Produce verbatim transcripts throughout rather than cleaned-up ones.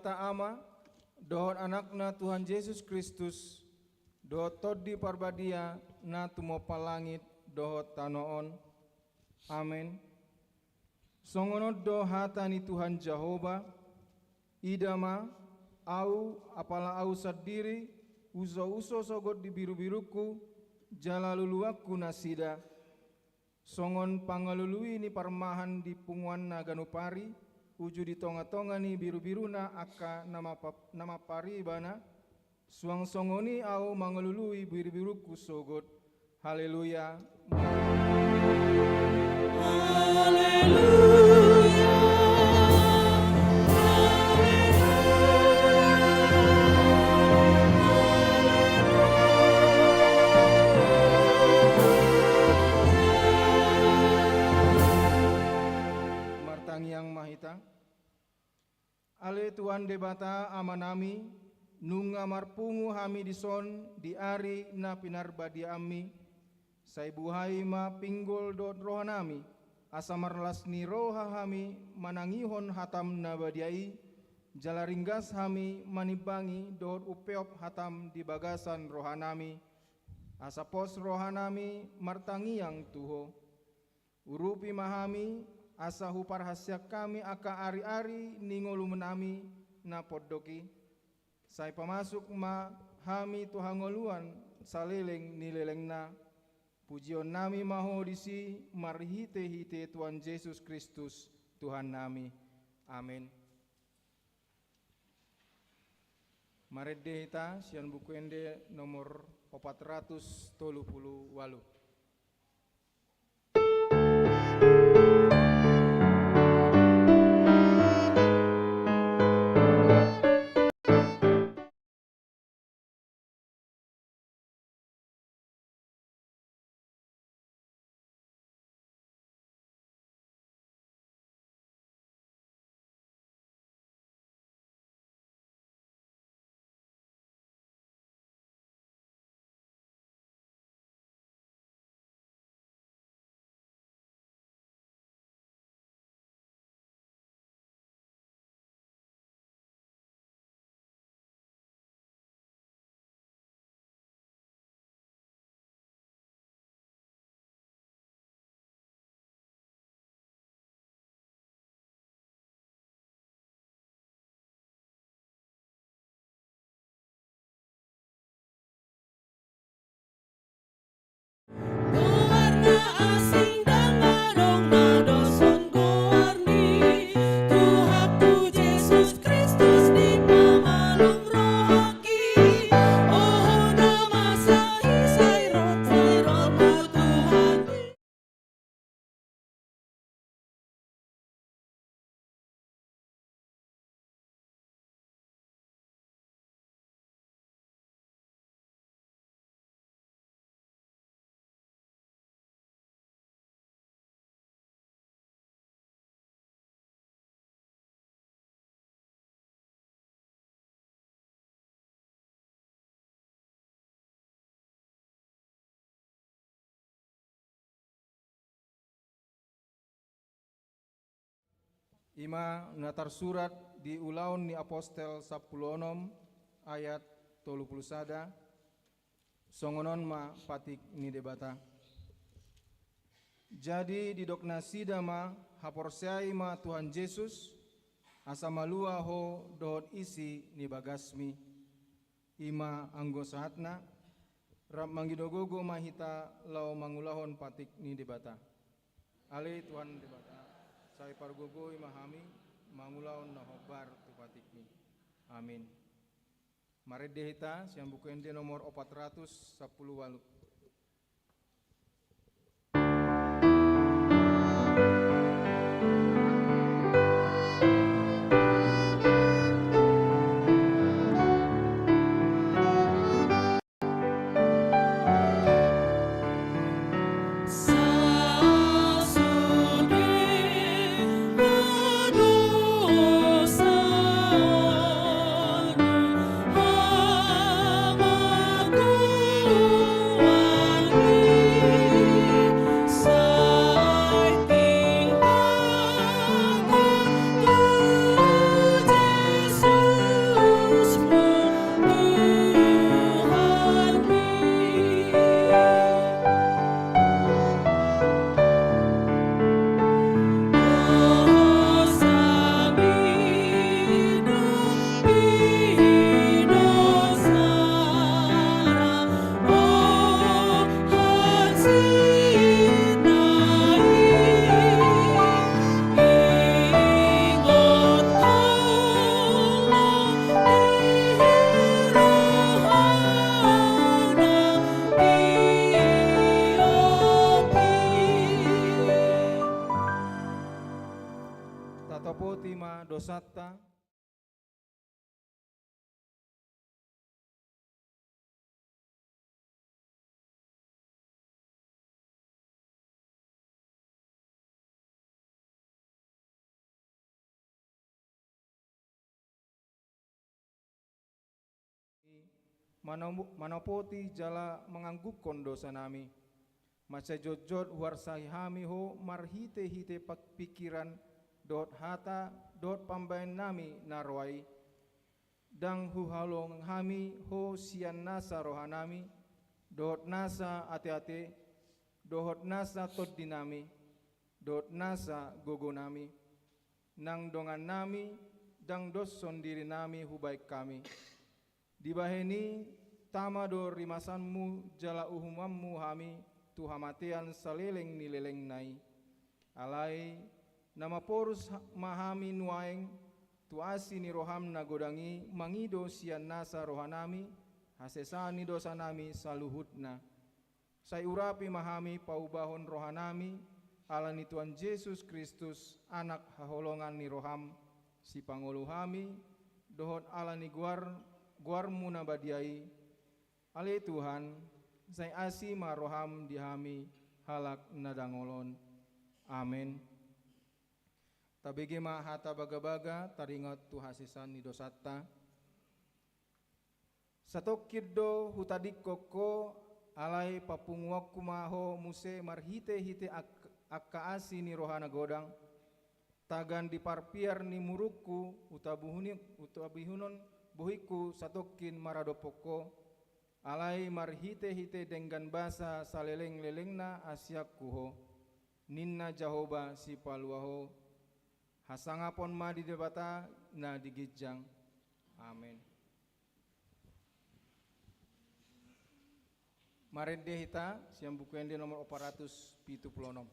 Debata Ama, dohot Anakna Tuhan Jesus Kristus, dohot Tondi Parbadia na tumompa langit dohot tano on. Amen. Songon on do hata ni Tuhan Jahowa: Ida ma, ahu, apala ahu sandiri, hujouso sogot di birubirungku, jala luluanku nasida. Songon pangalului ni parmahan di punguanna ganup ari, uju di tongatonga ni birubiruna angka na mampa-, na mampar ibana, suang songon i ahu mangalului birubirungku sogot. Haleluya. Haleluya. Martangiang ma hita. Ale Tuhan Debata Amanami, nunga marpungu hami dison di ari na pinarbadiaanmi, sai buhai ma pinggol dohot rohanami, asa marlas ni roha hami manangihon hatam na badia i, jala ringgas hami manimbangi dohot umpeop hatam di bagasan rohanami, asa pos rohanami martangiang tu Ho. Urupi ma hami, asa huparhaseang hami angka ariari ni ngolunami na pondok i. Sai pamasuk ma hami tu hangoluan saleleng ni lelengna. Pujionnami ma Ho disi marhitehite Tuhan Jesus Kristus, Tuhannami. Amen. Marende hita sian Buku Ende nomor opat ratus tolu pulu ualu. Goarna asing ndang adong na doshon goarni, Tuhanku Jesus Kristus dipamalum rohangki, oho na masa i sai ro, sai ro ma Tuhan. I ma na tarsurat di Ulaon ni Apostel sampulu onom ayat tolu pulu sada, songon on ma patik ni Debata. Jadi didok nasida ma, haporseai ma Tuhan Jesus, asa malua ho dohot isi ni bagasmi. I ma anggo sahatna, rap mangido gogo ma hita laho mangulahon patik ni Debata. Ale Tuhan Debata, sai pargogoi ma hami mangulahon na hombar tu patikmi. Amin. Marende hita sian Buku Ende nomor opat ratus sampulu ualu. Poti ma dosanta. Manamo-, manopoti jala mangangguhon dosanami. Mansai jotjot huarsai hami Ho marhitehite pak-, pingkiran, dohot hata, dohot pambahenonnami na roa i. Ndang huhaholongi hami Ho sian nasa rohanami, dohot nasa ateate, dohot nasa tondinami, dohot nasa gogonami, nang dongannami, ndang doshon dirinami hubahen hami. Dibahen i, tama do rimasanmu jala uhumanmu hami tu hamatean saleleng ni lelengna i. Alai, na maporus ha-, ma hami nuaeng, tu asi ni roham na godang i mangido sian nasa rohanami, hasesaan ni dosanami saluhutna. Sai urapi ma hami paubahon rohanami, ala ni Tuhan Jesus Kristus, Anak haholongan ni roham, sipangolu hami, dohot ala ni goar, goarmu na badia i, ale Tuhan, sai asi ma roham di hami halak na dangol on. Amen. Tabege ma hata bagabaga, taringot tu hasesaan ni dosanta. Satongkin do hutadingkon Ho, alai papunguonku ma Ho muse marhitehite ak-, angka asi ni roha na godang, tagan di parpiar ni murungku, hutabuhuni-, hutabuhon bohingku satongkin maradophon Ho, alai marhitehite denggan basa saleleng-lelengna asianku Ho, ninna Jahowa Sipalua Ho. Hasangapon ma di Debata na di ginjang. Amen. Marende hita sian Buku Ende nomor opat ratus pitu pulu onom.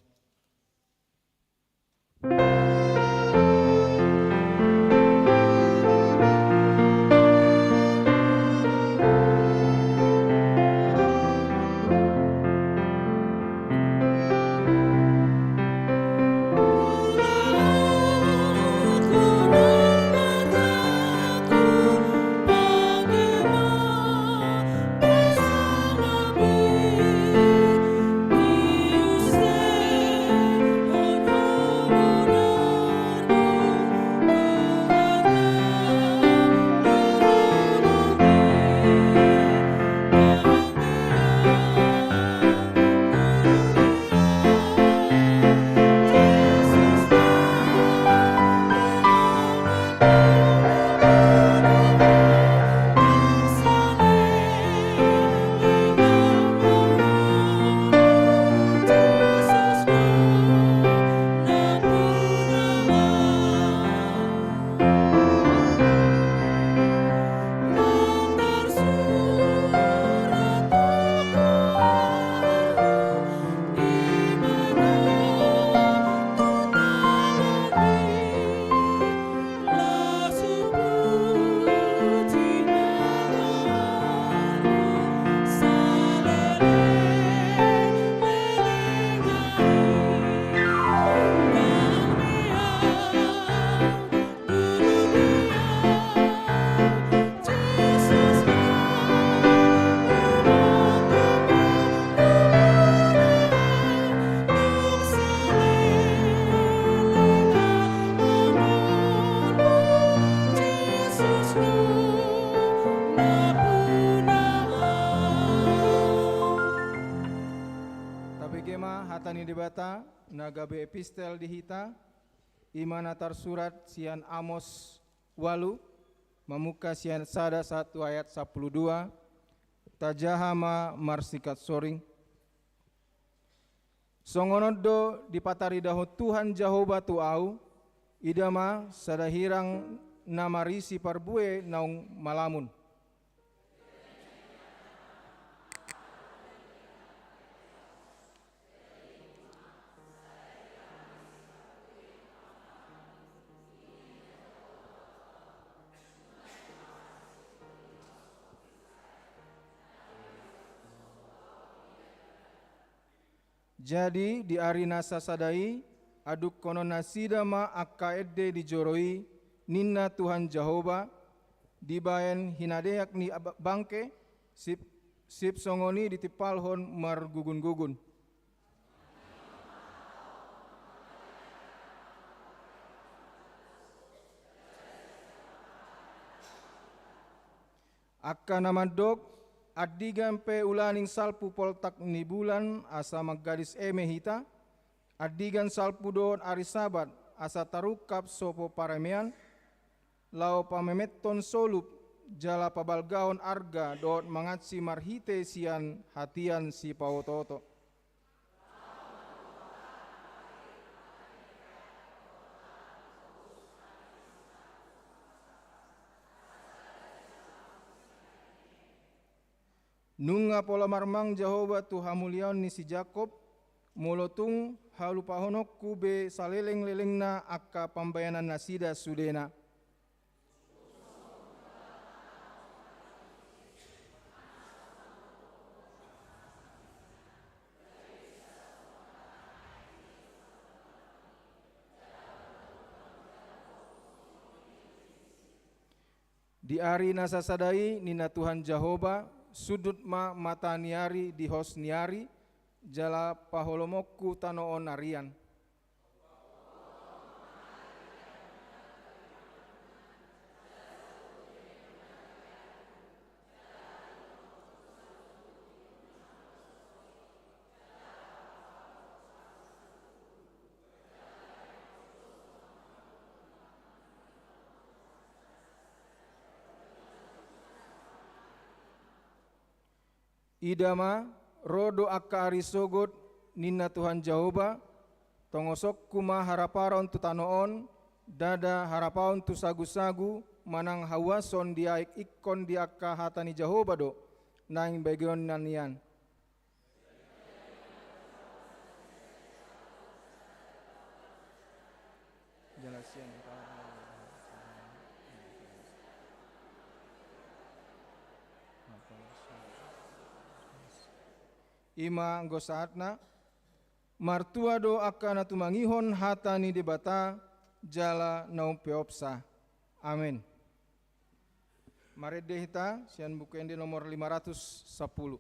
Tabege ma hata ni Debata na gabe epistel di hita. I ma na tarsurat sian Amos ualu, mamungka sian sada sahat tu ayat sampulu dua. Tajaha ma marsikat soring. Songon on do dipataridahon Tuhan Jahowa tu ahu, ida ma sada hirang na marisi parbue naung malamun. Jadi, di ari na sasada i, Adukkonon nasida ma angka ende di joro i, ninna Tuhan Jahowa, dibaen hinadeak ni ab-, bangke, sip, sip songon i ditimpalhon margugun-gugun. Angka na mandok, andigan pe ulaning salpu poltak ni bulan asa manggadis eme hita, andigan salpu dohot ari Sabat asa tarungkap sopo paremean, laho pamemethon solup, jala pabalgahon arga dohot mangansi marhite sian hatian sipaoto-oto. Nunga pola marmang Jahowa tu hamuliaon ni si Jakob, molo tung halupahononku be saleleng-lelengna angka pambahenan nasida sudena. Di ari na sasada i, ninna Tuhan Jahowa, sundut ma mata ni ari di hos ni ari, jala paholomonku tano on arian. Ida ma, ro do angka ari sogot, ninna Tuhan Jahowa, tongosonku ma harapaon tu tano on, ndada harapaon tu sagu-sagu, manang hauason diaek ingkon di angka hata ni Jahowa do, naeng bageonna nian. Jala sian i ma anggo sahatna, martua do angka na tumangihon hata ni Debata, jala na umpeopsa. Amen. Marende hita sian Buku Ende nomor lima ratus sapuluh.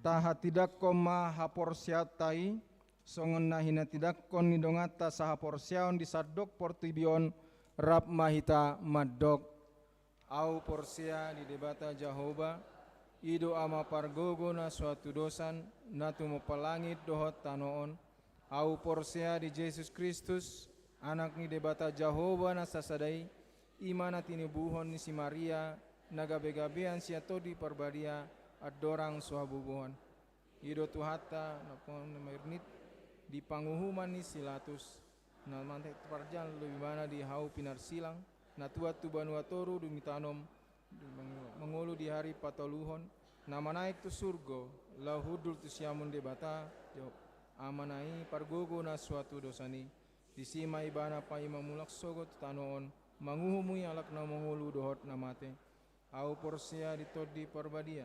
Tahatindangkon ma haporseaonta i, songon na hinatindangkon ni donganta sahaporseaon di sandok portibi on, rap ma hita mandok. Ahu porsea di Debata Jahowa, i do Ama pargogo na so hatudosan, na tumompa langit dohot tano on. Ahu porsea di Jesus Kristus, Anak ni Debata Jahowa na sasada i, i ma na tinubuhon ni si Maria, na gabegabean sian Tondi Parbadia, andorang so habubuhan. I do Tuhanta, na pon na mirnit, di panguhuman ni si Latus, na mate parjang lobi ibana di hau pinarsilang, na tuat tu banua toru dung ditanom, mangolu di ari patoluhon, na manaek tu surgo, laho hundul tu siamun Debata, jo Amana i pargogo na so tuat dosa i. Disi ma ibana paima mulak sogot tu tano on, manguhumi halak na mangolu dohot na mate. Ahu porsea di Tondi Parbadia,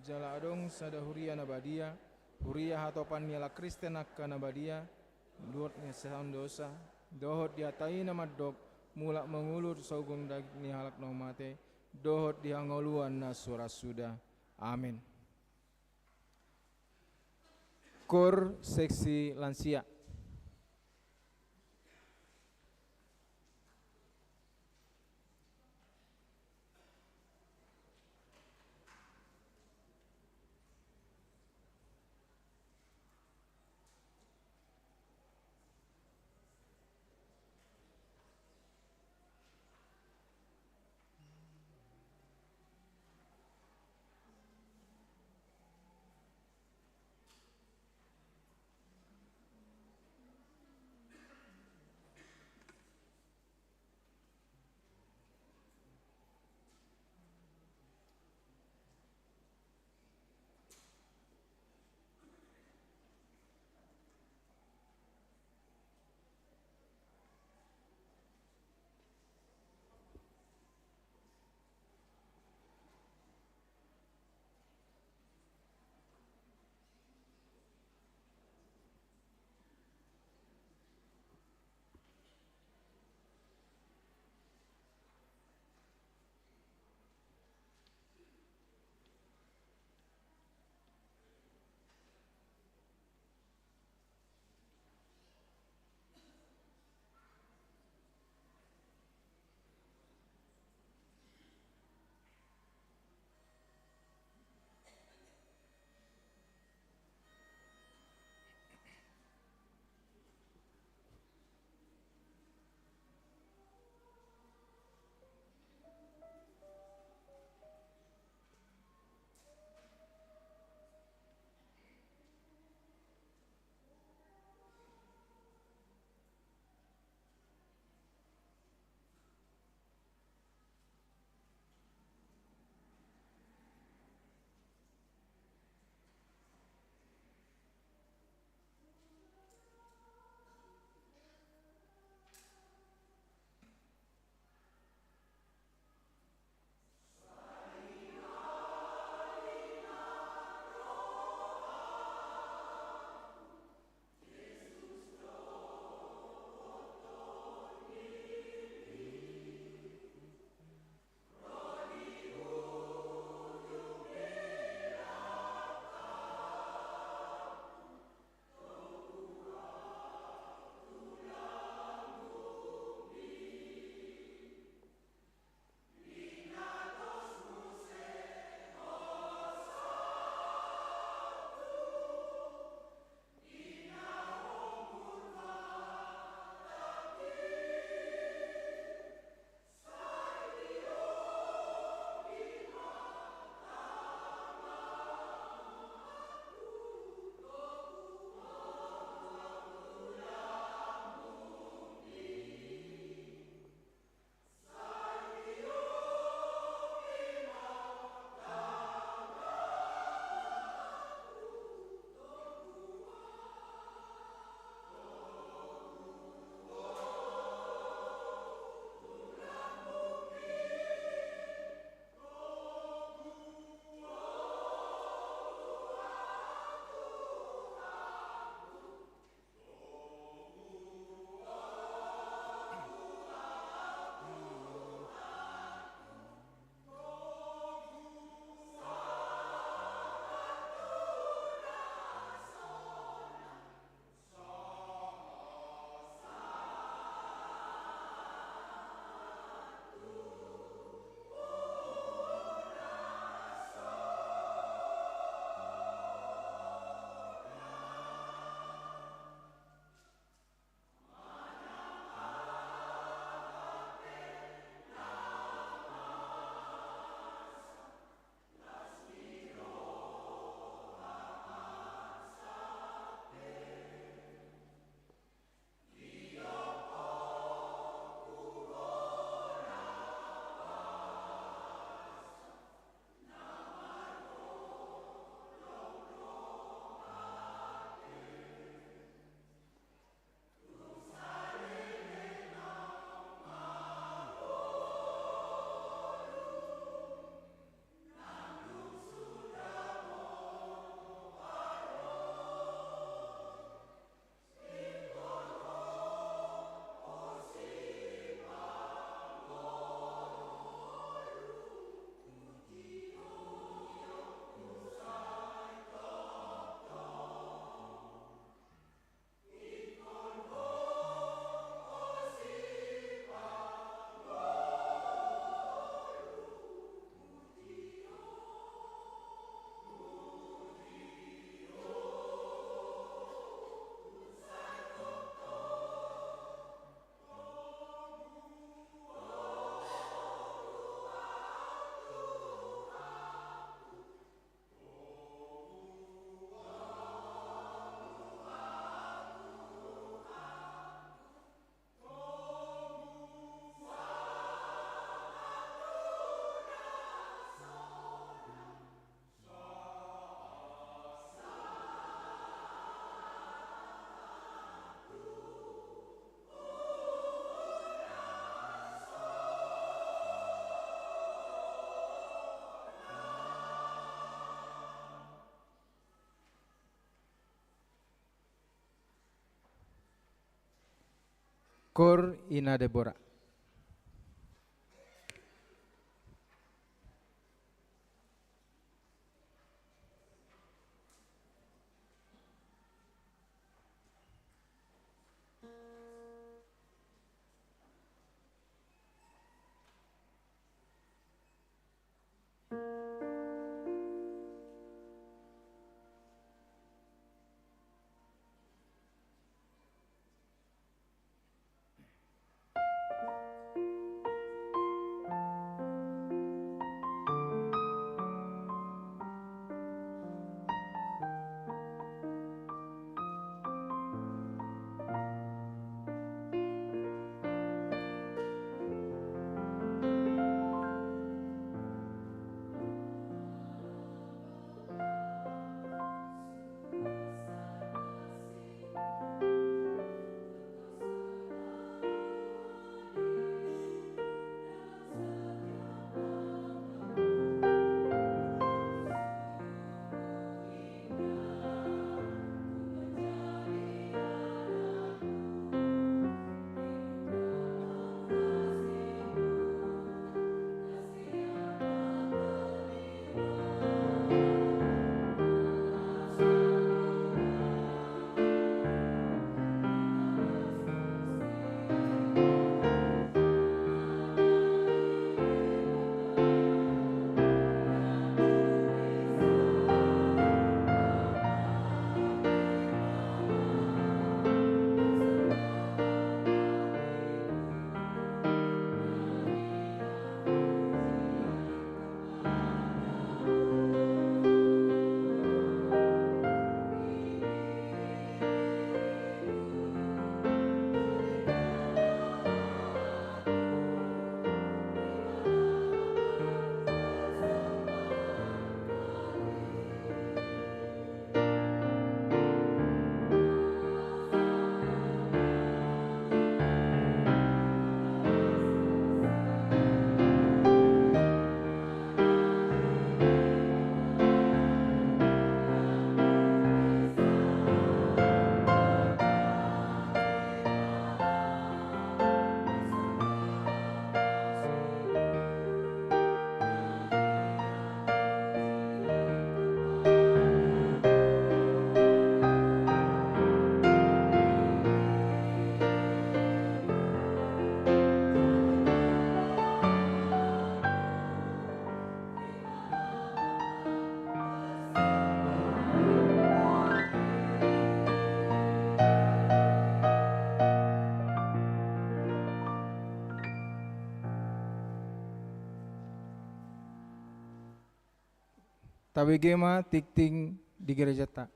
jala adong sada huria na badia, huria hatopan ni halak Kristen angka na badia, luhut ni hasesaan dosa, dohot di hata i na mandok, mulak mangolu tu saguang daging ni halak na mate, dohot di hangoluan na so ra suda. Amin. Koor seksi lansia. Kor Ina Debora. Tabege ma tingting di gerejanta.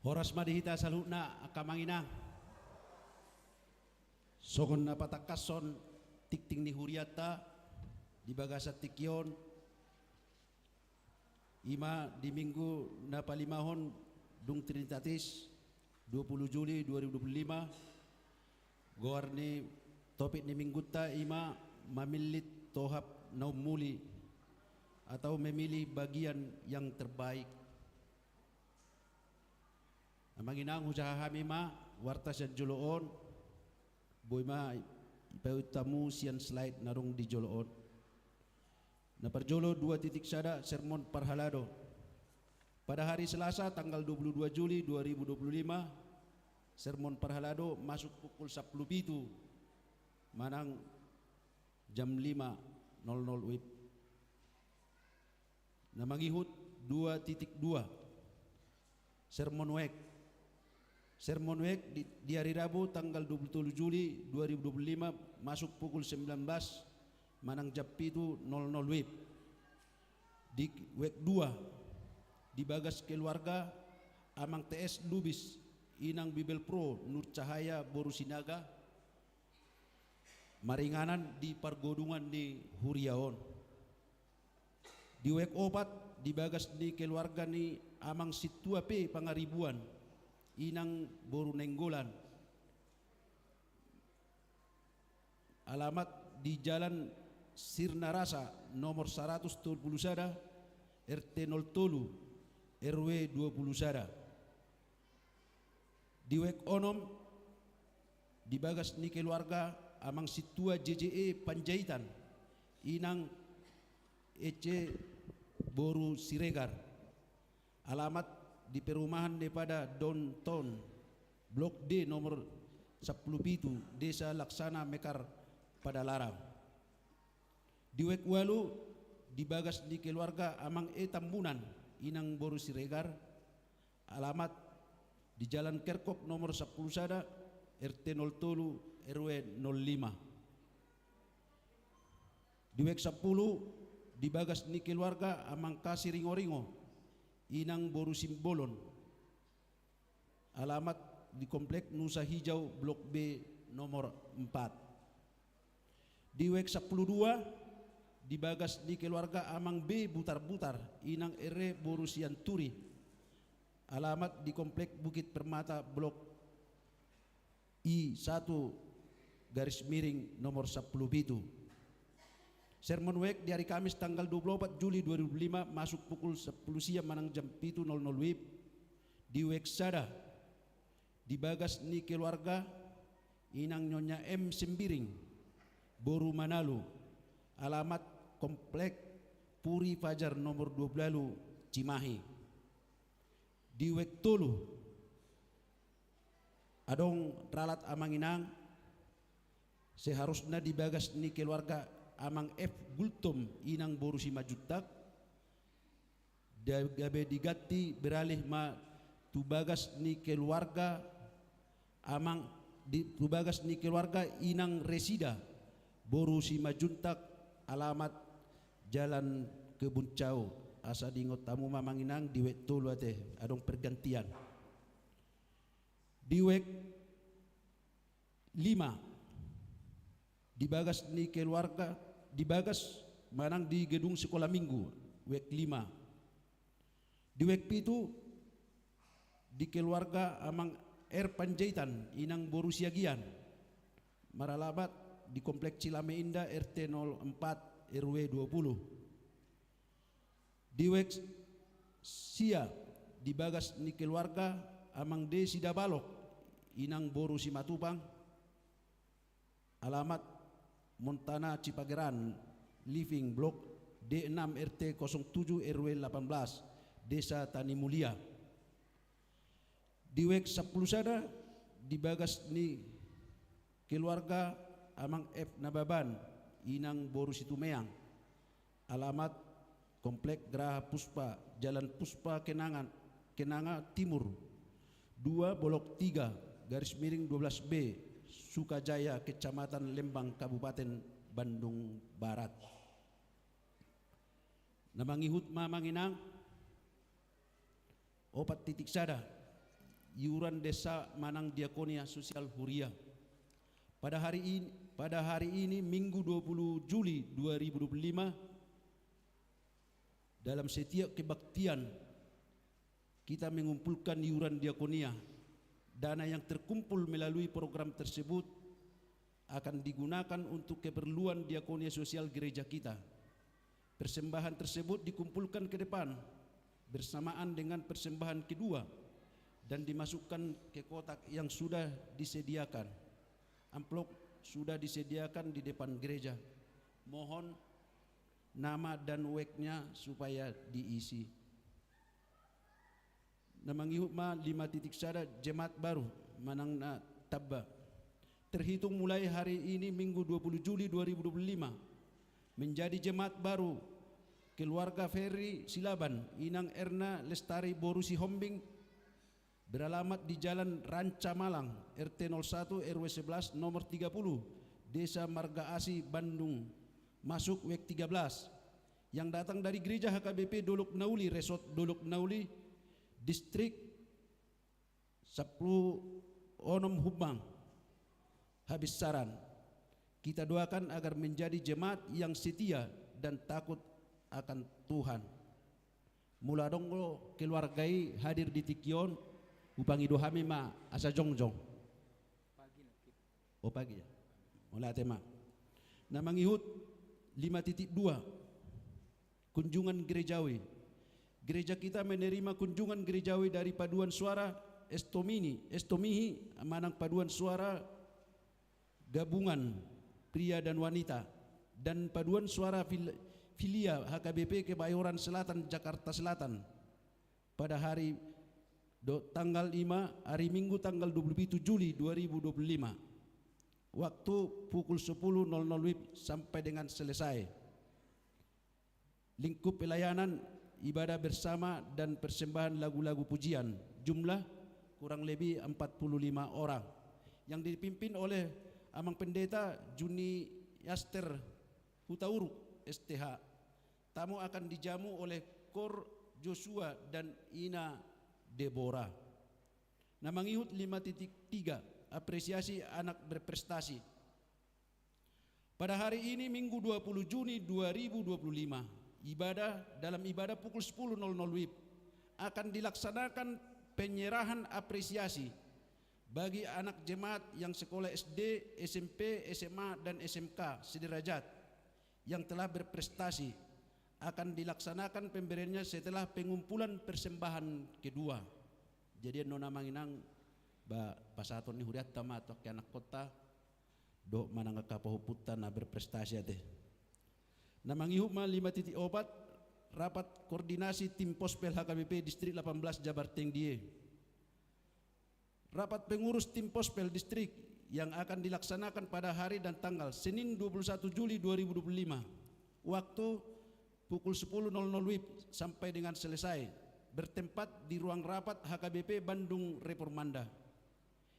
Horas ma di hita saluhutna angka amang inang. Songon na patangkashon tingting ni hurianta di bagasan tingki on, i ma di minggu na palimahon dung Trinitatis, dua puluh Juli dua ribu dua puluh lima, goar ni topik ni minggunta i ma mamillit tohap na ummuli atau memilih bagian yang terbaik. Amang inang, hujaha hami ma warta sian jolo on, boi ma ipaihuthon hamu sian slide na adong di jolo on. Na parjolo dua titik sada, sermon parhalado. Pada hari Selasa tanggal dua puluh dua Juli dua ribu dua puluh lima, sermon parhalado masuk pukul sampulu pitu manang jam lima nol nol W I B. Na mangihut dua titik dua, sermon wijk. Sermon wijk di, di hari Rabu tanggal dua puluh tolu Juli dua ribu dua puluh lima masuk pukul sembilan belas manang jam pitu nol nol W I B. Di wijk dua, di bagas keluarga Amang T S Lubis, Inang Bibelvrouw Nur Cahaya boru Sinaga, maringanan di pargodungan ni huria on. Di wijk opat, di bagas ni keluarga ni Amang Sintua P Pangaribuan, Inang boru Nainggolan, Alamat di Jalan Sirnarasa nomor saratus tolu pulu sada, R T nol tolu, R W dua pulu sada. Di wek onom, di bagas ni keluarga Amang Sintua J J E Panjaitan, Inang Ece boru Siregar. Alamat di perumahan Nepada Downtown, Blok D nomor sampulu pitu, Desa Laksana Mekar, Padalarang. Di wek ualu, di bagas ni keluarga Amang E Tambunan, Inang boru Siregar. Alamat di Jalan Kerkop nomor sampulu sada, R T nol tolu, R W nol lima. Di wek sampulu, di bagas ni keluarga Amang Kasi Ringoringo, Inang boru Simbolon. Alamat di Komplek Nusa Hijau, Blok B nomor empat. Di wek sampulu dua, di bagas ni keluarga Amang B Butarbutar, Inang Ere boru Sianturi. Alamat di Komplek Bukit Permata, Blok I satu garis miring nomor sampulu pitu. Sermon wek di hari Kamis tanggal dua puluh opat Juli dua ribu lima, masuk pukul sampulu siang manang jam pitu nol nol wib. Di wek sada, di bagas ni keluarga Inang Nyonya M Sembiring, boru Manalu. Alamat Komplek Puri Fajar nomor dua pulu ualu, Cimahi. Di wek tolu, adong ralat Amang Inang, seharusna di bagas ni keluarga Amang F Gultom, Inang boru Simanjuntak, da-, gabe diganti, beralih ma tu bagas ni keluarga Amang di, tu bagas ni keluarga Inang Resida boru Simanjuntak, alamat Jalan Kebun Cau. Asa diingot hamu ma Amang Inang, di wek tolu ate adong pergantian. Di wek lima, di bagas ni keluarga, di bagas manang di gedung sekolah minggu, wek lima. Di wek pitu, di keluarga Amang R Panjaitan, Inang boru Siagian, maralamat di Komplek Cilame Indah, R T nol empat, R W dua puluh. Di wek sia, di bagas ni keluarga Amang D Sidabalok, Inang boru Simatupang. Alamat Montana Cipageran, Living, Blok D enam, R T kosong tujuh, R W delapan belas, Desa Tani Mulia. Di wek sampulu sada, di bagas ni keluarga Amang F Nababan, Inang boru Situmeang. Alamat Komplek Graha Puspa, Jalan Puspa Kenanga, Kenanga Timur dua, Blok tiga garis miring dua belas B, Sukajaya, Kecamatan Lembang, Kabupaten Bandung Barat. Na mangihut ma Amang Inang, opat titik sada, iuran desa manang diakonia sosial huria. Pada hari in-, pada hari ini, Minggu dua puluh Juli dua ribu dua puluh lima, dalam setiap kebaktian, kita mengumpulkan iuran diakonia. Dana yang terkumpul melalui program tersebut akan digunakan untuk keperluan diakonia sosial gereja kita. Persembahan tersebut dikumpulkan ke depan bersamaan dengan persembahan kedua dan dimasukkan ke kotak yang sudah disediakan. Amplop sudah disediakan di depan gereja. Mohon nama dan weknya supaya diisi. Na mangihut ma lima titik sada, jemaat baru manang na tamba. Terhitung mulai hari ini, Minggu dua puluh Juli dua ribu dua puluh lima, menjadi jemaat baru keluarga Ferry Silaban, Inang Erna Lestari boru Sihombing, beralamat di Jalan Ranca Malang, R T nol satu, R W sebelas, nomor tiga puluh, Desa Marga Asi, Bandung, masuk wek tiga belas. Yang datang dari Gereja H K B P Dolok Nauli, Resort Dolok Nauli, Distrik sampulu onom Humbang, Habis Saran. Kita doakan agar menjadi jemaat yang setia dan takut akan Tuhan. Molo adong do keluarga i hadir di tingki on, hupangido hami ma asa jongjong. O, pagi ya. Mauliate ma. Na mangihut lima titik dua, kunjungan gerejawi. Gereja kita menerima kunjungan gerejawi dari paduan suara Estomini, Estomihi, manang paduan suara gabungan pria dan wanita, dan paduan suara fil-, filia H K B P Kebayoran Selatan, Jakarta Selatan, pada hari do-, tanggal lima, hari Minggu tanggal dua puluh pitu Juli dua ribu dua puluh lima. Waktu pukul sepuluh nol nol W I B sampai dengan selesai. Lingkup pelayanan, ibadah bersama dan persembahan lagu-lagu pujian. Jumlah kurang lebih empat puluh lima orang. Yang dipimpin oleh Amang Pendeta Juni Aster Hutauruk, S T H. Tamu akan dijamu oleh Kor Joshua dan Ina Deborah. Na mangihut lima titik tiga, apresiasi anak berprestasi. Pada hari ini, Minggu dua puluh Juni dua ribu dua puluh lima, ibadah, dalam ibadah pukul sepuluh nol nol W I B, akan dilaksanakan penyerahan apresiasi bagi anak jemaat yang sekolah S D, S M P, S M A, dan S M K sederajat yang telah berprestasi. Akan dilaksanakan pemberiannya setelah pengumpulan persembahan kedua. Jadi, annon, Amang Inang, ba, pasahaton ni hurianta ma tu angka anakkonta dohot manang angka pahompunta na berprestasi, ate. Na mangihut ma lima titik opat, rapat koordinasi tim Pospel H K B P Distrik delapan belas Jabar Tengdie. Rapat pengurus tim Pospel Distrik yang akan dilaksanakan pada hari dan tanggal Senin dua puluh satu Juli dua ribu dua puluh lima. Waktu pukul sepuluh nol nol W I B sampai dengan selesai, bertempat di ruang rapat H K B P Bandung Reformanda.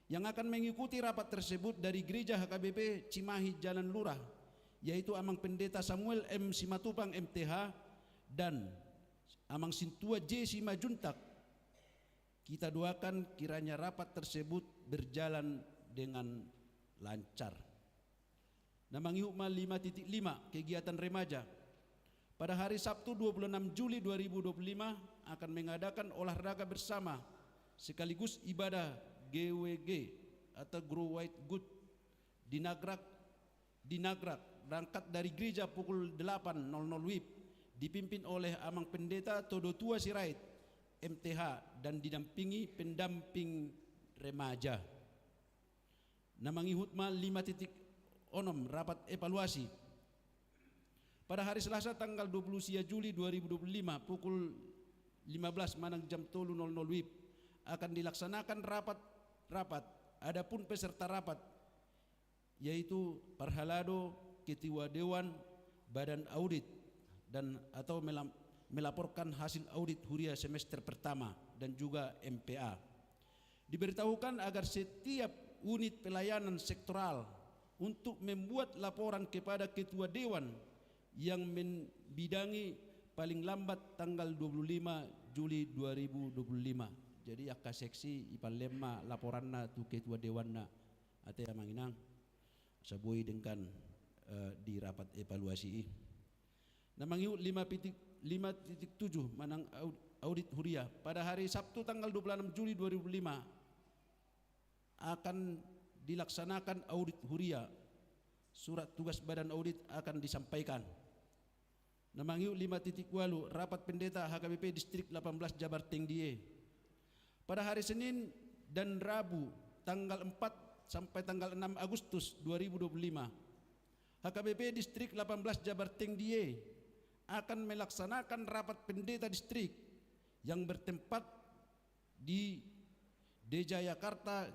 Yang akan mengikuti rapat tersebut dari Gereja H K B P Cimahi Jalan Lurah, yaitu Amang Pendeta Samuel M Simatupang, M T H, dan Amang Sintua J Simanjuntak. Kita doakan kiranya rapat tersebut berjalan dengan lancar. Na mangihut ma lima titik lima, kegiatan remaja. Pada hari Sabtu dua puluh enam Juli dua ribu dua puluh lima akan mengadakan olahraga bersama sekaligus ibadah G W G atau Grow White Good di Nagrak, di Nagrak, berangkat dari gereja pukul delapan nol nol W I B, dipimpin oleh Amang Pendeta Todotua Sirait, M T H, dan didampingi pendamping remaja. Na mangihut ma lima titik onom, rapat evaluasi. Pada hari Selasa tanggal dua puluh sia Juli dua ribu dua puluh lima pukul lima belas manang jam tolu nol nol W I B akan dilaksanakan rapat, rapat. Adapun peserta rapat, yaitu parhalado ketua dewan badan audit dan atau melam-, melaporkan hasil audit huria semester pertama dan juga M P A. Diberitahukan agar setiap unit pelayanan sektoral untuk membuat laporan kepada ketua dewan yang membidangi paling lambat tanggal dua puluh lima Juli dua ribu dua puluh lima. Jadi, angka seksi ipalem ma laporanna tu ketua dewanna, ate, Amang Inang, asa boi denggan, eh, di rapat evaluasi i. Na mangihut lima titik, lima titik tujuh manang aud-, audit huria. Pada hari Sabtu tanggal dua puluh enam Juli dua ribu lima akan dilaksanakan audit huria. Surat tugas badan audit akan disampaikan. Na mangihut lima titik walu, rapat pendeta H K B P Distrik delapan belas Jabar Tengdie. Pada hari Senin dan Rabu, tanggal empat sampai tanggal enam Agustus dua ribu dua puluh lima, H K B P Distrik delapan belas Jabar Tengdie akan melaksanakan rapat pendeta distrik yang bertempat di Dejayakarta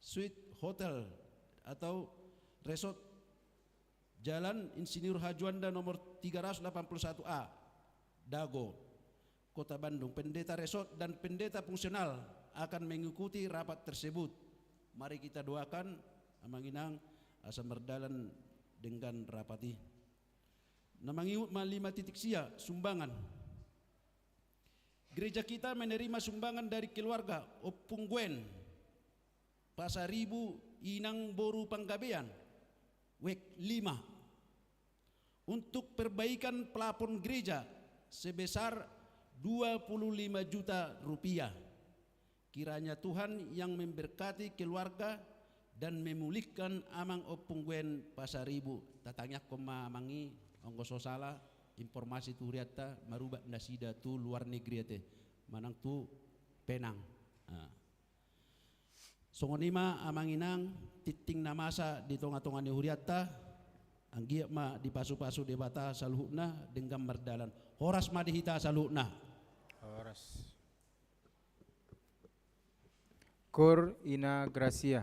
Suite Hotel atau Resort, Jalan Insinyur Hajuanda nomor tiga ratus delapan puluh satu A, Dago, Kota Bandung. Pendeta resort dan pendeta fungsional akan mengikuti rapat tersebut. Mari kita doakan, Amang Inang, asa mardalan denggan rapat i. Na mangihut ma lima titik sia, sumbangan. Gereja kita menerima sumbangan dari keluarga Ompung Gwen, Pasaribu, Inang Boru Panggabean, W E K lima, untuk perbaikan plafon gereja sebesar dua puluh lima juta rupiah. Kiranya Tuhan yang memberkati keluarga dan memulihkan Amang Ompung Gwen Pasaribu. Tatangiangkon ma Amang i, anggo so sala informasi tu hurianta, marubat nasida tu luar negeri ate, manang tu Penang. Nah. Songon i ma Amang Inang, tingting na masa di tonga-tonga ni hurianta, anggiat ma dipasupasu Debata saluhutna denggan mardalan. Horas ma di hita saluhutna. Horas. Koor ina Gracia.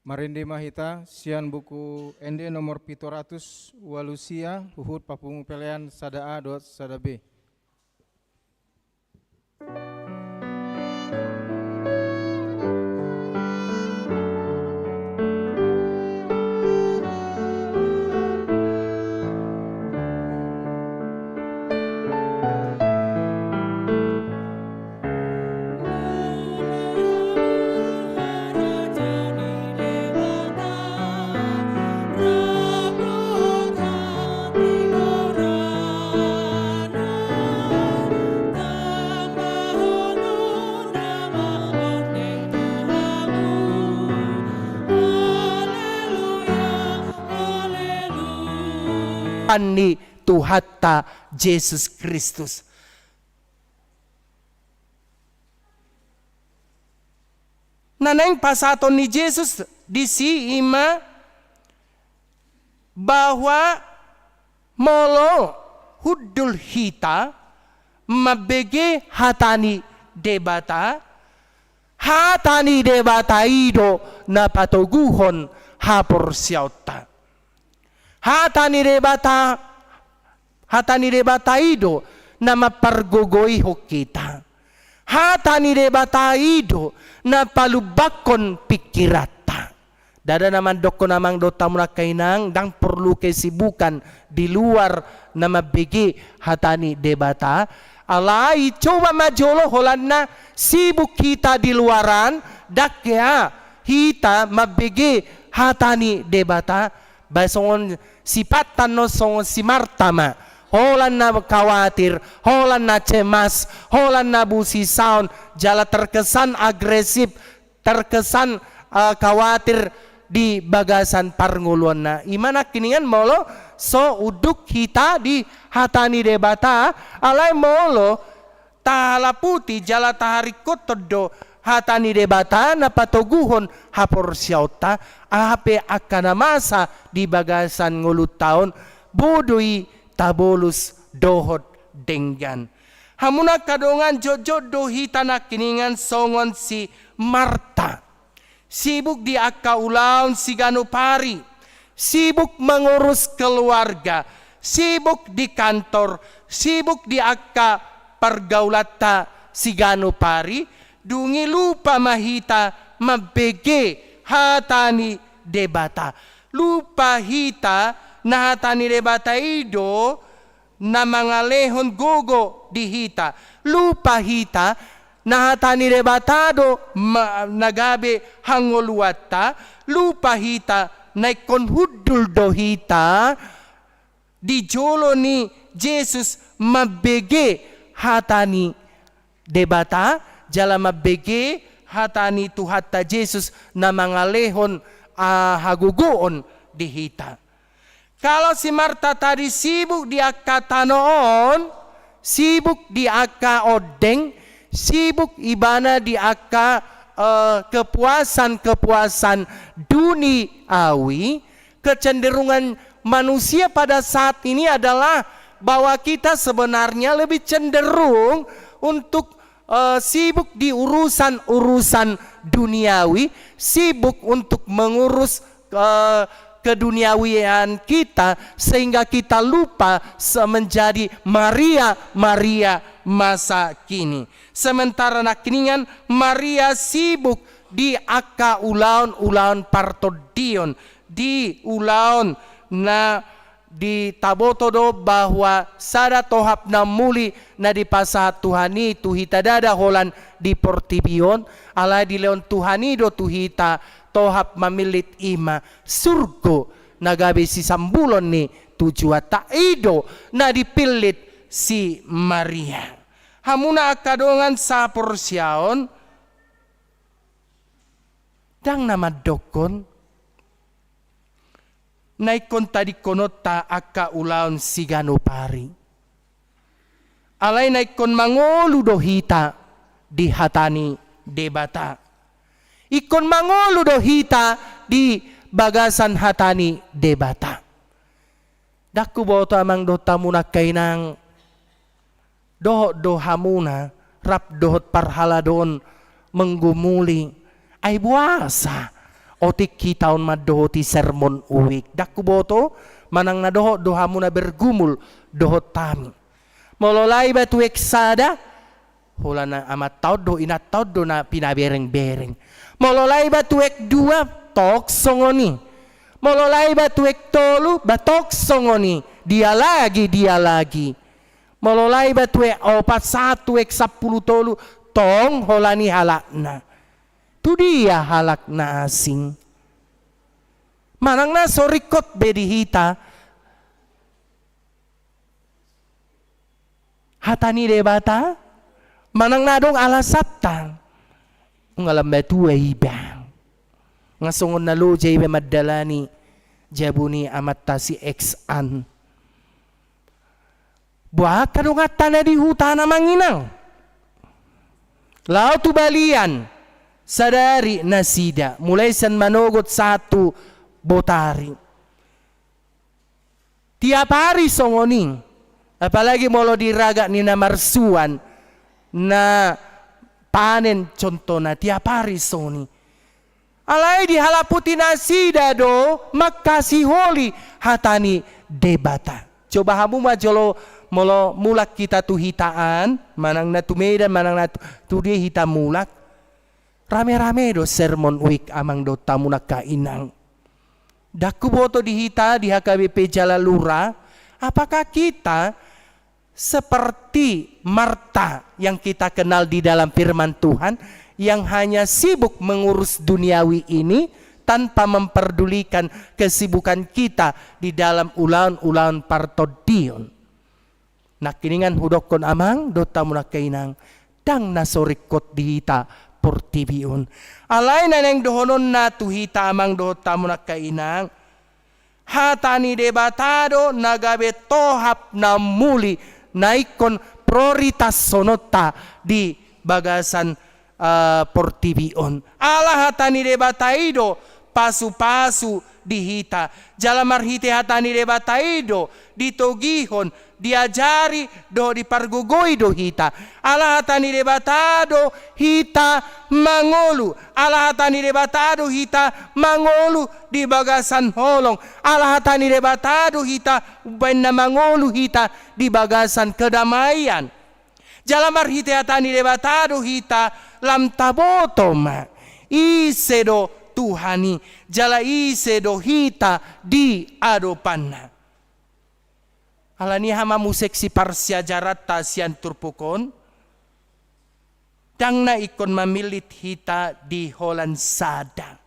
Marende ma hita sian Buku Ende nomor pitu ratus ualu sia, huhut papungu pelean sada A dohot sada B. pan ni Tuhanta Jesus Kristus. Na naeng pasahaton ni Jesus disi ima bahwa molo hundul hita mambege hata ni Debata, hata ni Debata i do na patoguhon haporseaonta. Hata ni Debata, hata ni Debata i do na mampargogoihon hita. Hata ni Debata i do na palumbangkon pingkiranta. Ndada na mandokkon amang dohot hamu angka inang, ndang porlu kesibukan di luar na mambege hata ni Debata. Alai coba ma jolo holan na sibuk hita di luaran, ndang hea hita mambege hata ni Debata. Ba songon sipatta annon songon si Marta ma. Holan na khawatir, holan na cemas, holan na busisaon, jala terkesan agresif, terkesan, eh, khawatir di bagasan parngoluanna. Ima nangkiningan molo so unduk hita di hata ni Debata, alai molo tahalaputi jala taharingkothon do hata ni Debata na patoguhon haporseaonta, aha pe angka na masa di bagasan ngolunta on, boi do i tabolus dohot denggan. Hamu na angka dongan, jotjot do hita nangkiningan songon si Marta. Sibuk di angka ulaon siganup ari, sibuk mengurus keluarga, sibuk di kantor, sibuk di angka pargaulanta siganup ari, dung i lupa ma hita mambege hata ni Debata. Lupa hita na hata ni Debata i do na mangalehon gogo di hita. Lupa hita na hata ni Debata do ma-, na gabe hangoluanta. Lupa hita na ingkon hundul do hita di jolo ni Jesus mambege hata ni Debata, jala mambege hata ni Tuhanta Jesus na mangalehon, ah, hagogoon di hita. Kalau si Marta tadi sibuk di angka tano on, sibuk di angka ondeng, sibuk ibana di angka, eh, kepuasan-kepuasan duniawi, kecenderungan manusia pada saat ini adalah bahwa kita sebenarnya lebih cenderung untuk, eh, sibuk di urusan-urusan duniawi, sibuk untuk mengurus, eh, keduniawian kita, sehingga kita lupa se-, menjadi Maria-Maria masa kini. Sementara nangkiningan Maria sibuk di angka ulaon-ulaon partondion, di ulaon na ditaboto do bahwa sada tohap na muli na dipasahat Tuhan i tu hita ndada holan di portibi on, alai dilehon Tuhan i do tu hita tohap mamillit, ima surgo na gabe sisambulon ni tujuanta. I do na dipillit si Maria. Hamu na angka dongan saporseaon, ndang na mandokkon na ingkon tadingkononta angka ulaon siganup ari. Alai na ingkon mangolu do hita di hata ni Debata. Ingkon mangolu do hita di bagasan hata ni Debata. Ndang huboto amang dohot hamu na angka inang, dohot do hamuna rap dohot parhaladoon menggumuli. Ai boasa otik hita on mandohoti sermon uik? Ndang huboto manang na dohot do hamuna bergumul dohot hami. Molo laho iba tu ek sada, holan amanta on do, inanta on do na pinaberengbereng. Molo laho iba tu ek dua, tok songon i. Molo laho iba tu ek tolu, ba tok songon i. Dia lagi, dia lagi. Molo laho iba tu ek opat sahat tu ek sampulu tolu, tong holan i halakna. Tu dia halak na asing? Manang na so ringkot be di hita hata ni Debata? Manang na adong alasanta? Nunga lam matua iba. Nga songon na loja iba mandalani jabu ni amanta si X an. Boha angka donganta na di huta, amang inang? Laho tu balian, sadari nasida, mulai sian manogot sahat tu botari. Tiap ari songon i, apalagi molo di ragak ni na marsuan, na panen contohna, tiap ari songon i. Alai dihalaputi nasida do mangkasiholi hata ni Debata. Coba hamu ma jolo, molo mulak hita tu hita an, manang na tu Medan, manang na tu, tu dia hita mulak. Rame-rame do sermon week, amang dohot hamu angka inang. Ndang huboto di hita di H K B P jala lura, apakah kita seperti Marta yang kita kenal di dalam firman Tuhan, yang hanya sibuk mengurus duniawi ini tanpa memperdulikan kesibukan kita di dalam ulaon-ulaon partondion. Nangkiningan hudokkon, amang dohot hamu angka inang, ndang na so ringkot di hita portibi on. Alai na naeng dohononna tu hita, amang dohot hamu angka inang, hata ni Debata do na gabe tohap na muli, na ingkon prioritashononta di bagasan, eh, portibi on. Ala hata ni Debata i do pasu-pasu di hita. Jala marhite hata ni Debata i do ditogihon, diajari dohot dipargogoi do hita. Ala hata ni Debata do hita mangolu. Ala hata ni Debata do hita mangolu di bagasan holong. Ala hata ni Debata do hita umbahen na mangolu hita di bagasan kedamaian. Jala marhite hata ni Debata do hita lam taboto ma ise do Tuhan i, jala ise do hita di adopanna. Alani aha ma muse siparsiajaranta sian turpuk on? Ndang na ingkon mamillit hita di holan sada.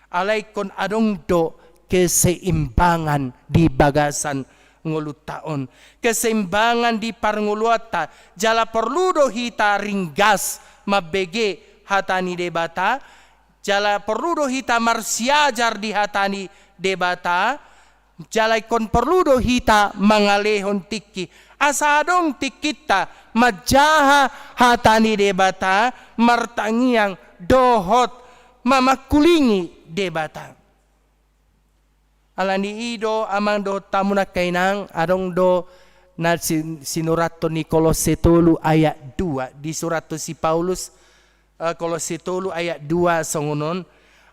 Alai ingkon adong do keseimbangan di bagasan ngolunta on. Keseimbangan di parngoluanta, jala porlu do hita ringgas mambege hata ni Debata, jala porlu do hita marsiajar di hata ni Debata, jala ingkon porlu do hita mangalehon tingki. Asa adong tingkinta manjaha hata ni Debata, martangiang dohot mamangkulingi Debata. Alani i do, amang dohot hamu angka inang, adong do na si-, sinurathon ni Kolosse tolu ayat dua, disurathon si Paulus, eh, Kolosse tolu ayat dua songon on,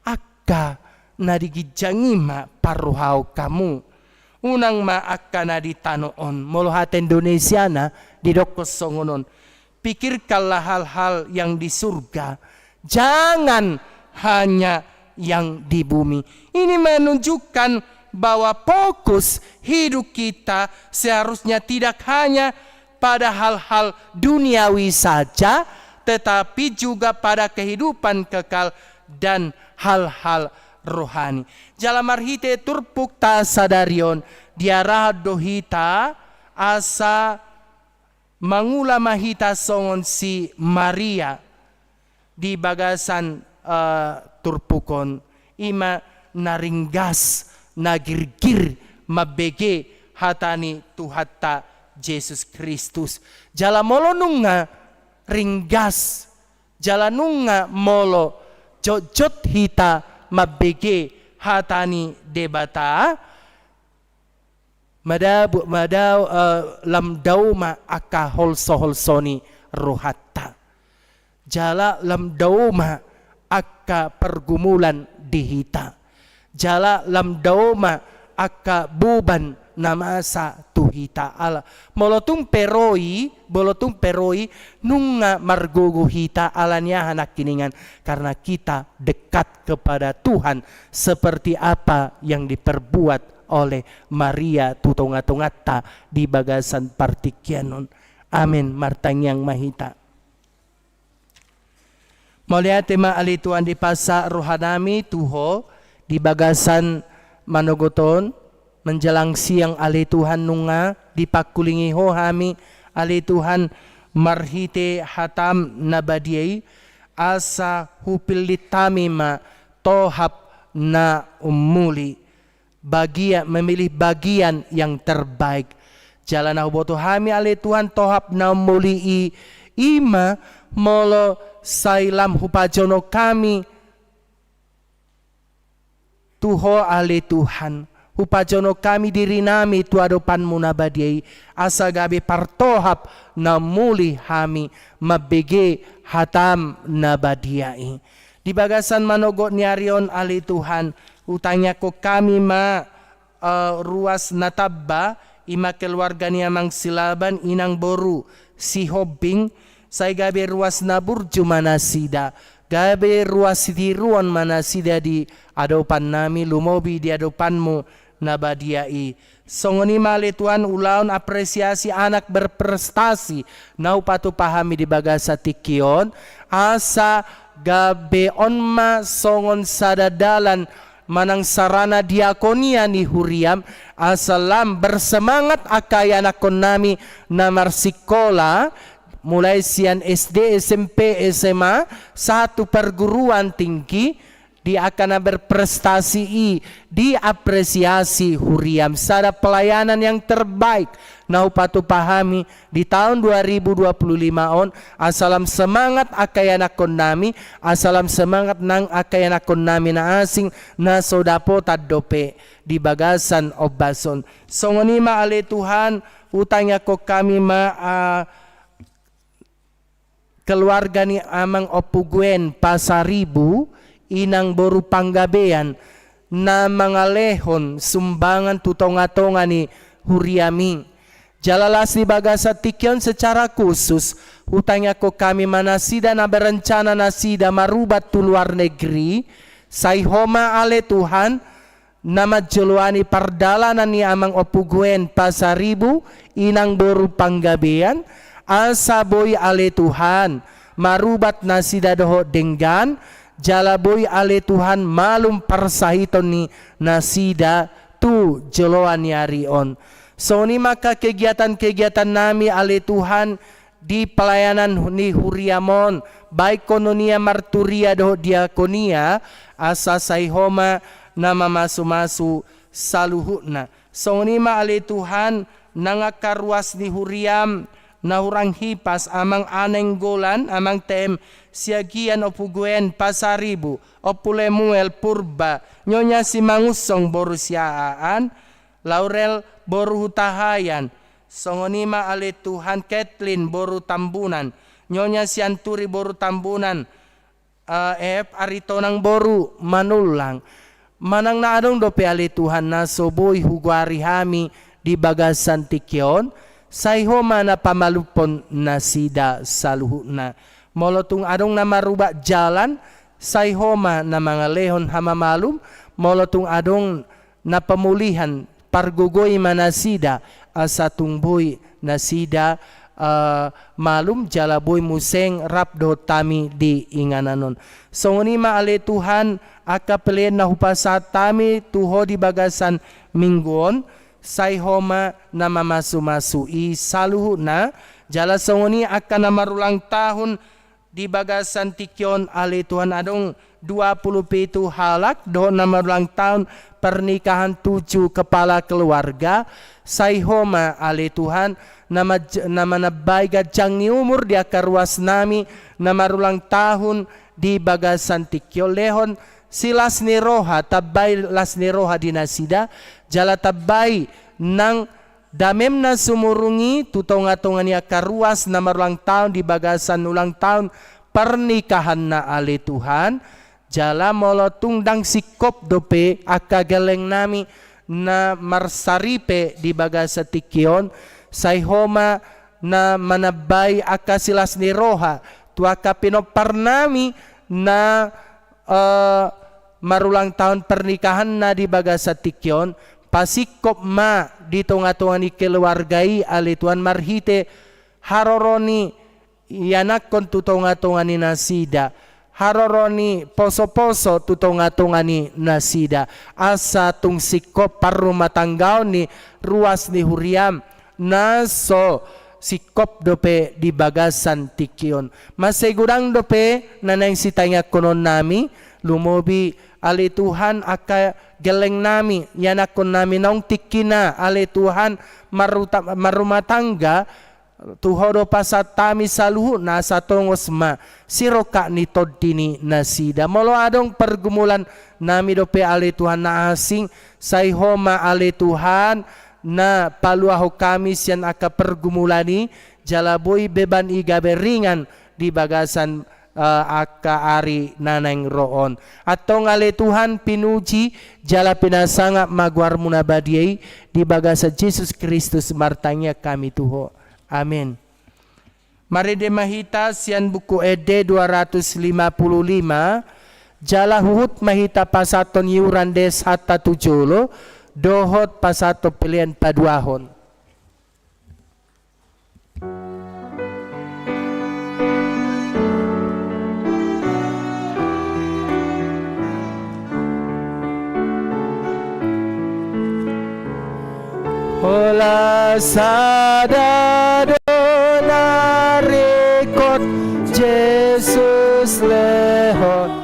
angka na di ginjang i ma parrohaon hamu. Unang ma angka na di tano on. Molo hata Indonesiana didokkon songon on, pikirkanlah hal-hal yang di surga, jangan hanya yang di bumi. Ini menunjukkan bahwa fokus hidup kita seharusnya tidak hanya pada hal-hal duniawi saja, tetapi juga pada kehidupan kekal dan hal-hal rohani. Jala marhite turpukta sadari on, diarahon do hita asa mangula ma hita songon si Maria di bagasan, eh, turpuk on, i ma na ringgas, na girgir mambege hata ni Tuhanta Jesus Kristus. Jala molo nunga ringgas, jala nunga molo jotjot hita mambege hata ni Debata, mada-, mada-, eh, lam dao ma angka holso-holso ni rohanta. Jala lam dao ma angka pergumulan di hita. Jala lam dao ma angka boban na masa tu hita. Ala, molo tung pe ro i, molo tung pe ro i, nunga margogo hita, alani aha nangkiningan? Karena kita dekat kepada Tuhan, seperti apa yang diperbuat oleh Maria tu tonga-tonganta di bagasan partingkian on. Amen. Martangiang ma hita. Mauliate ma ale Tuhan di pasahat rohanami tu Ho di bagasan manogot on, menjelang siang ale Tuhan nunga dipangkulingi Ho hami ale Tuhan marhite hataM na badia i, asa hupillit hami ma tohap na ummuli. Bagia-, memilih bagian yang terbaik. Jala na huboto hami ale Tuhan tohap na ummuli i, i ma molo sai lam hupajonok hami tu Ho ale Tuhan, hupajonok hami dirinami tu adopanMu na badia i, asa gabe partohap na ummuli hami mambege hataM na badia i. Di bagasan manogot ni ari on ale Tuhan, hutangiangkon hami ma eh, ruas na tamba, i ma keluarga ni Amang Silaban, Inang boru Sihombing, sai gabe ruas na burju ma nasida, gabe ruas sitiruon ma nasida di adopan nami, lumobi di adopanMu na badia i. Songon i ma ale Tuhan ulaon apresiasi anak berprestasi na hupatupa hami di bagasan tingki on, asa gabe on ma songon sada dalan manang sarana diakonia ni huriaM, asa lam bersemangat angka ianakkon nami na marsikola, mulai sian S D, S M P, S M A, sahat tu perguruan tinggi, di angka na berprestasi i, diapresiasi huriaM, sada pelayanan yang terbaik na hupatupa hami di tahun dua ribu dua puluh lima on, asa lam semangat angka ianakkon nami, asa lam semangat nang angka ianakkon nami na asing, na so dapotan dope di bagasan ombas on. Songon i ma ale Tuhan, hutangiangkon hami ma, ah, keluarga ni Amang Ompu Gwen Pasaribu, Inang boru Panggabean, na mangalehon sumbangan tu tonga-tonga ni huriaM i. Jala las di bagasan tingki on secara khusus, hutangiangkon hami ma nasida na berencana nasida marubat tu luar negeri, sai Ho ma ale Tuhan, na manjoloani pardalanan ni Amang Ompu Gwen Pasaribu, Inang boru Panggabean, asa boi ale Tuhan, marubat nasida dohot denggan, jala boi ale Tuhan malum parsahiton ni nasida tu joloan ni ari on. Songon i ma angka kegiatan-kegiatan nami ale Tuhan, di pelayanan ni huriaM on, baik koinonia, marturia dohot diakonia, asa sai Ho ma na mamasu-masu saluhutna. Songon i ma ale Tuhan, nang angka ruas ni huriaM, na hurang hipas, Amang Anenggolan, Amang T M Siagian, Ompu Gwen Pasaribu, Ompu Lemuel Purba, Nyonya Simangunsong boru Siahaan, Laurel boru Hutahaean, songon i ma ale Tuhan Kathleen boru Tambunan, Nyonya Sianturi boru Tambunan, eh, F Aritonang boru Manullang. Manang na adong dope ale Tuhan na so boi hugoari hami di bagasan tingki on, sai Ho ma na pamalumhon nasida saluhutna. Molo tung adong na marubat jalan, sai Ho ma na mangalehon hamamalum, molo tung adong na pemulihan, pargogoi ma nasida, asa tung boi nasida, eh, malum jala boi muse rap dohot hami di inganan on. Songon i ma ale Tuhan, angka pelean na hupasahat hami tu Ho di bagasan minggu on, sai Ho ma na mamasu-masu i saluhutna, jala songon i angka na marulang tahun, di bagasan tingki on ale Tuhan adong dua puluh pitu halak dohot na marulang tahun pernikahan tujuh kepala keluarga, sai Ho ma ale Tuhan na maj-, na manambai ganjang ni umur di angka ruas nami na marulang tahun di bagasan tingki on, lehon silas ni roha, tambai las ni roha di nasida, jala tambai nang damem na sumurung i tu tonga-tonga ni angka ruas na marulang tahun di bagasan ulang tahun pernikahanna ale Tuhan, jala molo tung ndang singkop dope angka gelleng nami na marsaripe di bagasan tingki on, sai Ho ma na manambai angka silas ni roha tu angka pinompar nami na eh, marulang tahun pernikahanna di bagasan tingki on, pasingkop ma di tonga-tonga ni keluarga i ale Tuhan marhite haroro ni ianakkon tu tonga-tonga ni nasida, haroro ni poso-poso tu tonga-tonga ni nasida, asa tung singkop parrumatanggaon ni ruas ni huriam, na so singkop dope di bagasan tingki on. Mansai godang dope na naeng sitangiangkonon nami, Lumobi ale Tuhan angka gelleng nami, ianakkon nami naung tingkina ale Tuhan marruta-, marrumah tangga, tu Ho do pasahat hami saluhutna asa tongos ma sirongkap ni tondi ni nasida. Molo adong pergumulan nami dope ale Tuhan na asing, sai Ho ma ale Tuhan na paluahon hami sian angka pergumulan i, jala boi beban i gabe ringan di bagasan eh, angka ari na naeng ro on. Antong ale Tuhan pinuji, jala pinasangap ma goarmu na badia i, di bagasan Jesus Kristus martangiang hami tu Ho. Amen. Marende ma hita sian Buku Ende dua ratus lima puluh lima, jala huhut ma hita pasahathon iuran des hata tu jolo, dohot pasahathon pelean paduahon. Holan sada do na ringkot Jesus lehon.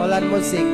Holan musik.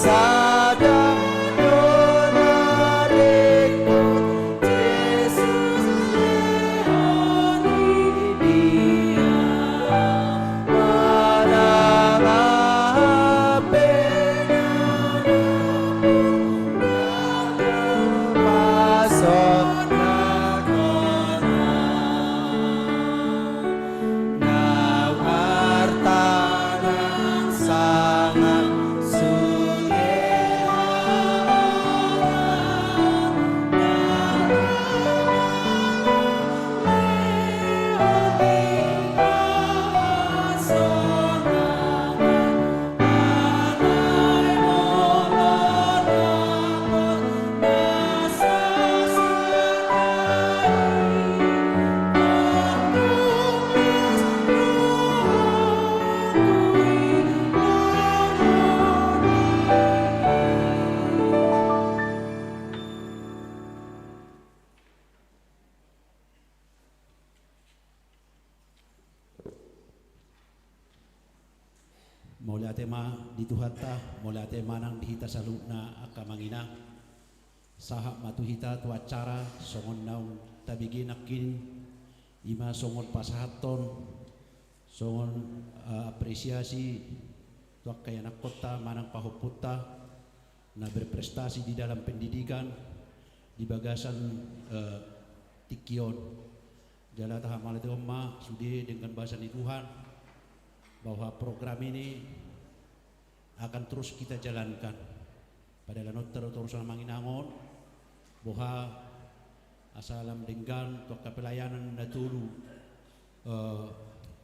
Sada do na ringkot Jesus lehon i dia, manang aha pe na dapot, pasonanghon au. Nang arta nang sangap sude hahorangan, nang lehon i hasonangan. Mauliate ma di Tuhanta, mauliate ma nang di hita saluhutna angka amang inang. Sahat ma tu hita tu acara songon naung tabege nangkin, i ma songon pasahathon, songon, eh, apresiasi tu angka ianakkonta manang pahompunta na berprestasi di dalam pendidikan di bagasan, eh, tingki on. Jala tahamauliatehon ma sude denggan basa ni Tuhan bahwa program ini akan terus kita jalankan. Padalanonta do torus amang inang on, boha asa lam denggan tu angka pelayanan na tolu, eh,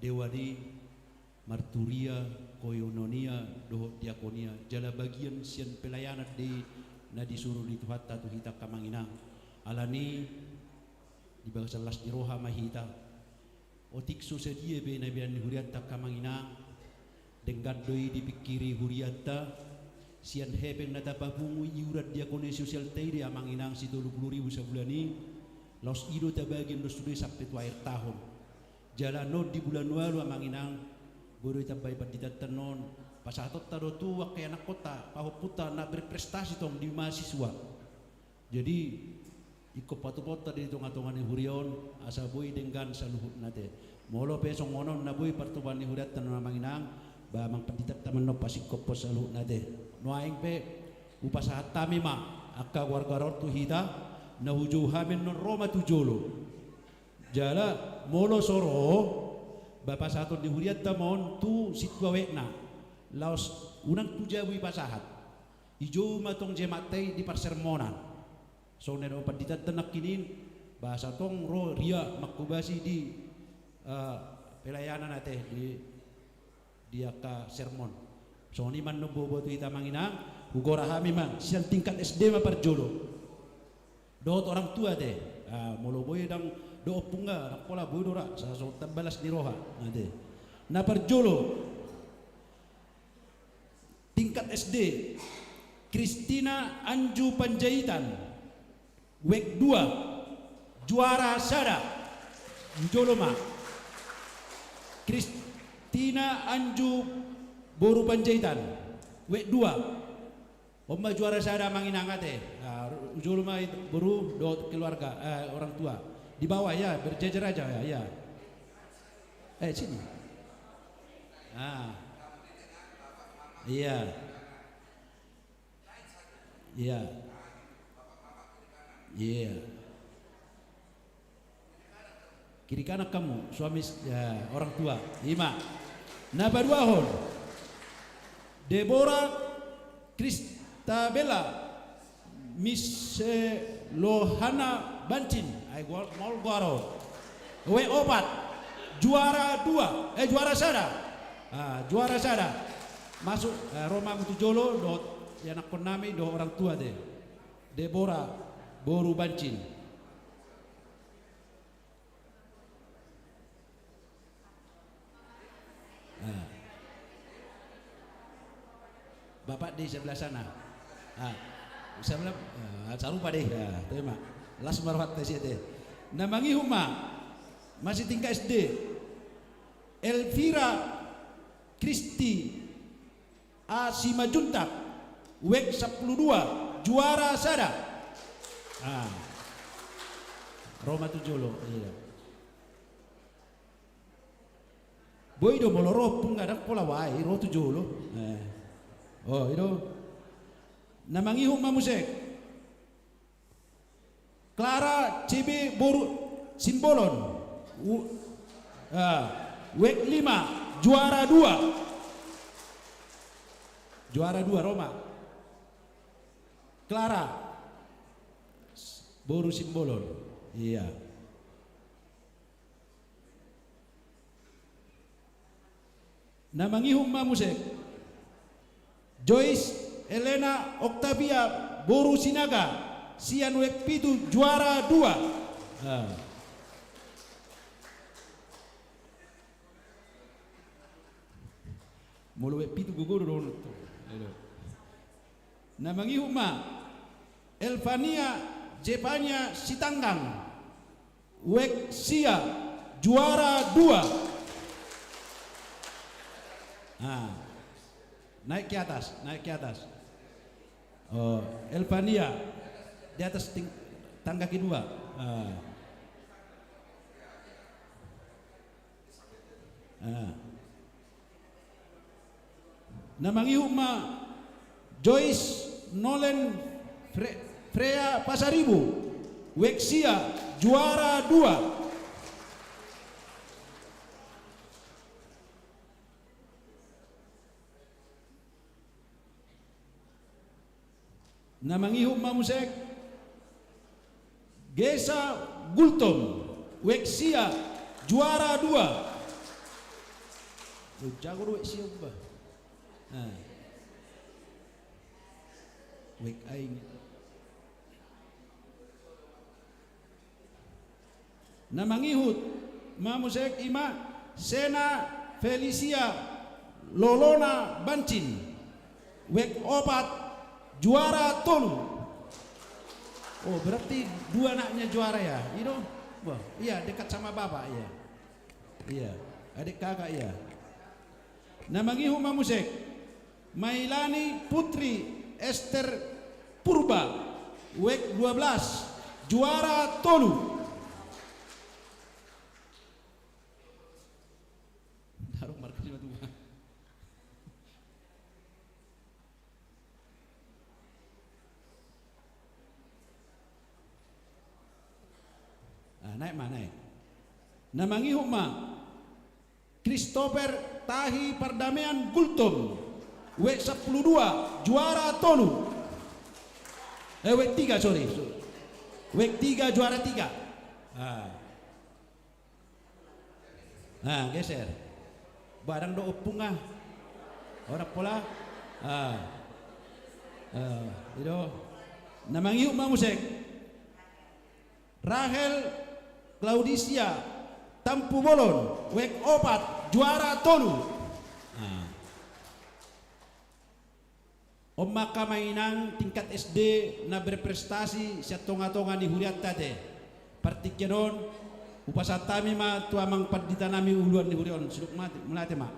dewan i, marturia, koinonia, dohot diakonia, jala bagian sian pelayanan do i na disuru ni Tuhanta tu hita angka amang inang. Alani i di bagasan las ni roha ma hita. Otik so sadia be na binahen ni hurianta angka amang inang, denggan do i dipingkiri hurianta, sian hepeng na tapapungu iuran diakonia sosialta i do amang inang, si tolu pulu ribu sabulan i, laos i do tabagi annon sude sampe tu akhir tahun. Jala annon di bulan ualu amang inang, boi do ditambai panditanta annon, pasahatonta do tu angka ianakkonta, pahompunta na berprestasi tong di mahasiswa. Jadi, ingkon patupaonta di tongatonga ni huria on, asa boi denggan saluhutna te. Molo pe songon on na boi partupaon ni hurianta annon amang inang, ba amang panditanta ma annon pasingkophon saluhutna te. Nuaeng pe, hupasahat hami ma angka goargoar on tu hita, na hujou hami annon ro ma tu jolo. Jala, molo so ro, ba pasahaton ni hurianta ma on tu sintua wekna. Laos, unang tu jabu i pasahat. Dijou ma tong jemaat i di parsermonan. Songon na didok panditanta nangkin i, ba asa tong ro ria manghobasi di, eh, pelayanan ate di, di angka sermon. Songon i ma annon boaboa tu hita amang inang, hugora hami ma, sian tingkat S D ma parjolo. Dohot orang tua te, ah, molo boi ndang dohot ompung nga, ndang pola boi do ra, asa songon tambalas ni roha, ate. Na parjolo, tingkat S D, Kristina Anju Panjaitan, wek dua, juara sada. Jolo ma. Kristina Anju boru Panjaitan, wek dua. On ma juara sada amang inang ate. Ah, jolo ma i boru dohot keluarga, eh, orang tua. Di bawah ya, berjejer aja ya, ya. Eh, sini. Ah. Iya. Iya. Iya. Kiri kanan kamu, suami s-, ya, orang tua. I ma. Na paduahon. Deborah Kristabella Miselohana Bancin, ai gol, mol gol. Wek opat, juara dua, eh, juara sada. Ah, juara sada. Masuk, eh, ro ma hamu tu jolo, dohot ianakkon nami, dohot orang tua te. Deborah, boru Bancin. Ah. Bapak di sebelah sana. Ah. Sebelah, ah, sarupa deh. Ah, terima. Las ma rohanta disi ate. Na mangihut ma. Masih tingkat S D. Elvira Kristi A. Simanjuntak. Wek sampulu dua, juara sada. Ah. Ro ma tu jolo, iya. Boi do molo ro ompung, ndang pola wai, ro tu jolo. Eh. Oh, i do. Na mangihut ma muse. Clara C B boru Simbolon. U-, ah, wek lima, juara dua. Juara dua, ro ma. Clara. Boru Simbolon. Iya. Na mangihut ma muse. Joyce Elena Octavia boru Sinaga, sian wek pitu, juara dua. Ah. Molo wek pitu gogo do dohononta. Aduh. Na mangihut ma, Elvania Zefania Sitanggang, wek sia, juara dua. Ah. Naik ke atas, naik ke atas. Oh, Elvania, di atas ting-, tangga kedua. Ah. Ah. Na mangihut ma Joyce Nolen Fre-, Freya Pasaribu, wek sia, juara dua. Na mangihut ma muse, Gesa Gultom, wek sia, juara dua. Lo jago do wek sia, ba. Nah. Wek aing. Na mangihut ma muse i ma Sena Felicia Lolona Bancin, wek opat, juara tolu. Oh, berarti dua anaknya juara ya, i do? Wah, iya, dekat sama bapak, iya. Iya, adik kakak, iya. Na mangihut ma muse, Mailani Putri Ester Purba, wek dua belas, juara tolu. Taruh markas lima tua. Ah, naik ma, naik. Na mangihut ma Christopher Tahi Pardamean Gultom, wek sampulu dua, juara tolu. Eh, wek tiga, sorry. Wek tiga, juara tiga. Ah. Ah, geser. Ba, ndang do ompung ah. Orang pola. Ah. Ah, i do. Na mangihut ma muse. Rahel Claudisia Tampubolon, wek opat, juara tolu. Ah. On ma angka amang inang tingkat S D na berprestasi sian tonga-tonga ni hurianta ate. Partingkian on, hupasahat hami ma tu amang pandita nami uluan ni huria on, sidok mate, mauliate ma.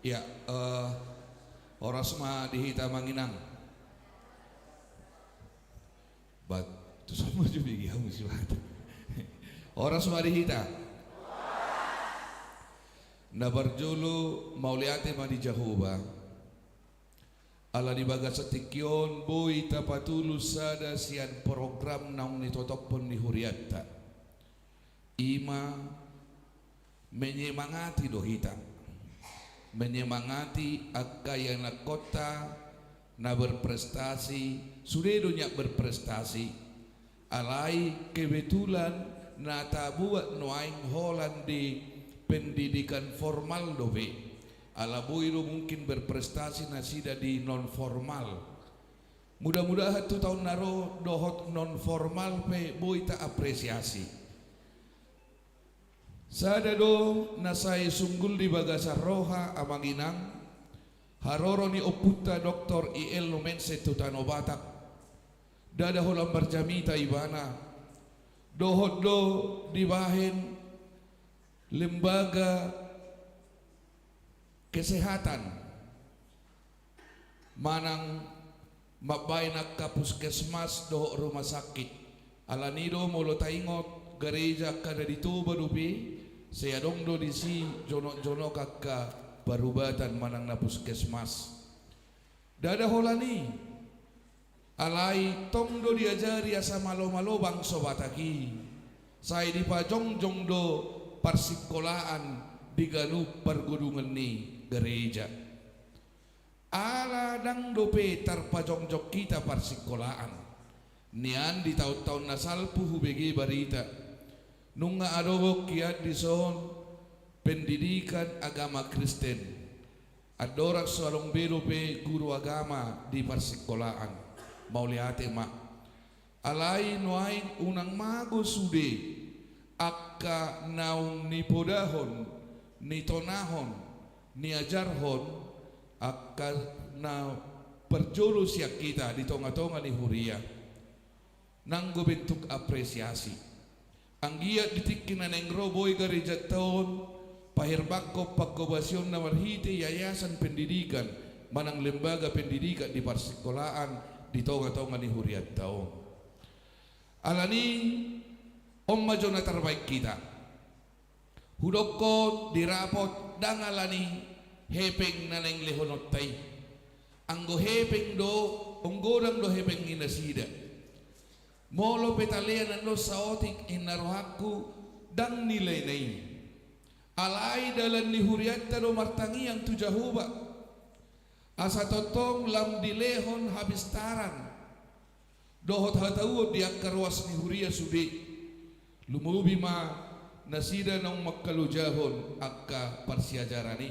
Ia, eh, horas ma di hita amang inang. Bat, tu sama juga gigi hamu si bat. Horas ma di hita. Na parjolo mauliate ma di Jahowa. Ala di bagasan tingki on boi tapatulus sada sian program naung nitotophon ni hurianta. I ma menyemangati do hita, menyemangati angka ianakhonta na berprestasi, sude do nian berprestasi, alai kebetulan na tabuat nuaeng holan di pendidikan formal dope, ala boi do mungkin berprestasi nasida di non formal. Mudah-mudahan tu taon na ro dohot non formal pe boi taapresiasi. Sada do na sai sunggul di bagasan roha amang inang, haroro ni ompunta Doktor I L Numensen tu Tano Batak, ndada holan marjamita ibana, dohot do dibahen lembaga kesehatan manang mambaen angka puskesmas dohot rumah sakit. Alani do molo taingot gareja angka na di Toba dope, sai adong do disi jonok-jonok angka parubatan manang na puskesmas. Ndada holan i, alai tong do diajari asa malo-malo bangso Batak i, sai dipajongjong do parsikolaan di ganup pargodungan ni gareja. Ala ndang dope tarpajongjong hita parsikolaan nian di taon-taon na salpu hubege barita, nunga adong hian dison pendidikan agama Kristen. Andorang so adong be dope guru agama di parsikolaan. Mauliate ma. Alai nuaeng unang mago sude angka naung nipodahon, nitonahon, niajarhon angka na parjolo sian hita di tonga-tonga ni huria. Nanggo bentuk apresiasi. Anggiat di tingki na naeng ro boi garejanta on paherbangkon pangkobasion na marhite yayasan pendidikan manang lembaga pendidikan di parsikolaan di tonga-tonga ni hurianta on. Alani on ma jo na tarbaen hita. Hudokkon di rapot ndang alani hepeng na naeng lehononta i. Anggo hepeng do, on godang do hepeng ni nasida. Molo pe talean annon saotik inna rohangku ndang nilaina i. Alai dalan ni hurianta do martangiang tu Jahowa. Asa tongtong lam dilehon habistaran dohot hatauon di angka ruas ni huria sude. Lumobi ma nasida naung mangkalojahon angka parsiajaran i.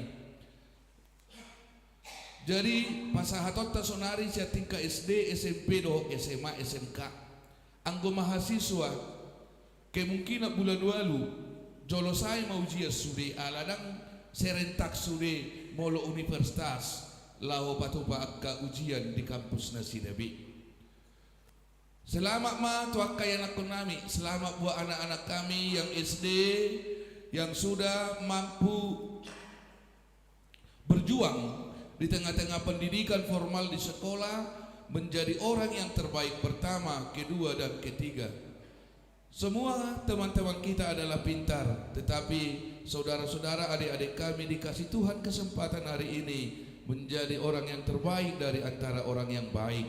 Jadi pasahatonta sonari sian tingkat S D, S M P dohot S M A, S M K. Anggo mahasiswa, kemungkinan bulan ualu jolo sae ma ujian sude ala ndang serentak sude molo universitas laho patupa angka ujian di kampus nasida be. Selamat ma tu angka ianakkon nami, selamat buat anak-anak kami yang S D yang sudah mampu berjuang di tengah-tengah pendidikan formal di sekolah, menjadi orang yang terbaik pertama, kedua, dan ketiga. Semua teman-teman kita adalah pintar, tetapi saudara-saudara, adik-adik kami dikasih Tuhan kesempatan hari ini menjadi orang yang terbaik dari antara orang yang baik.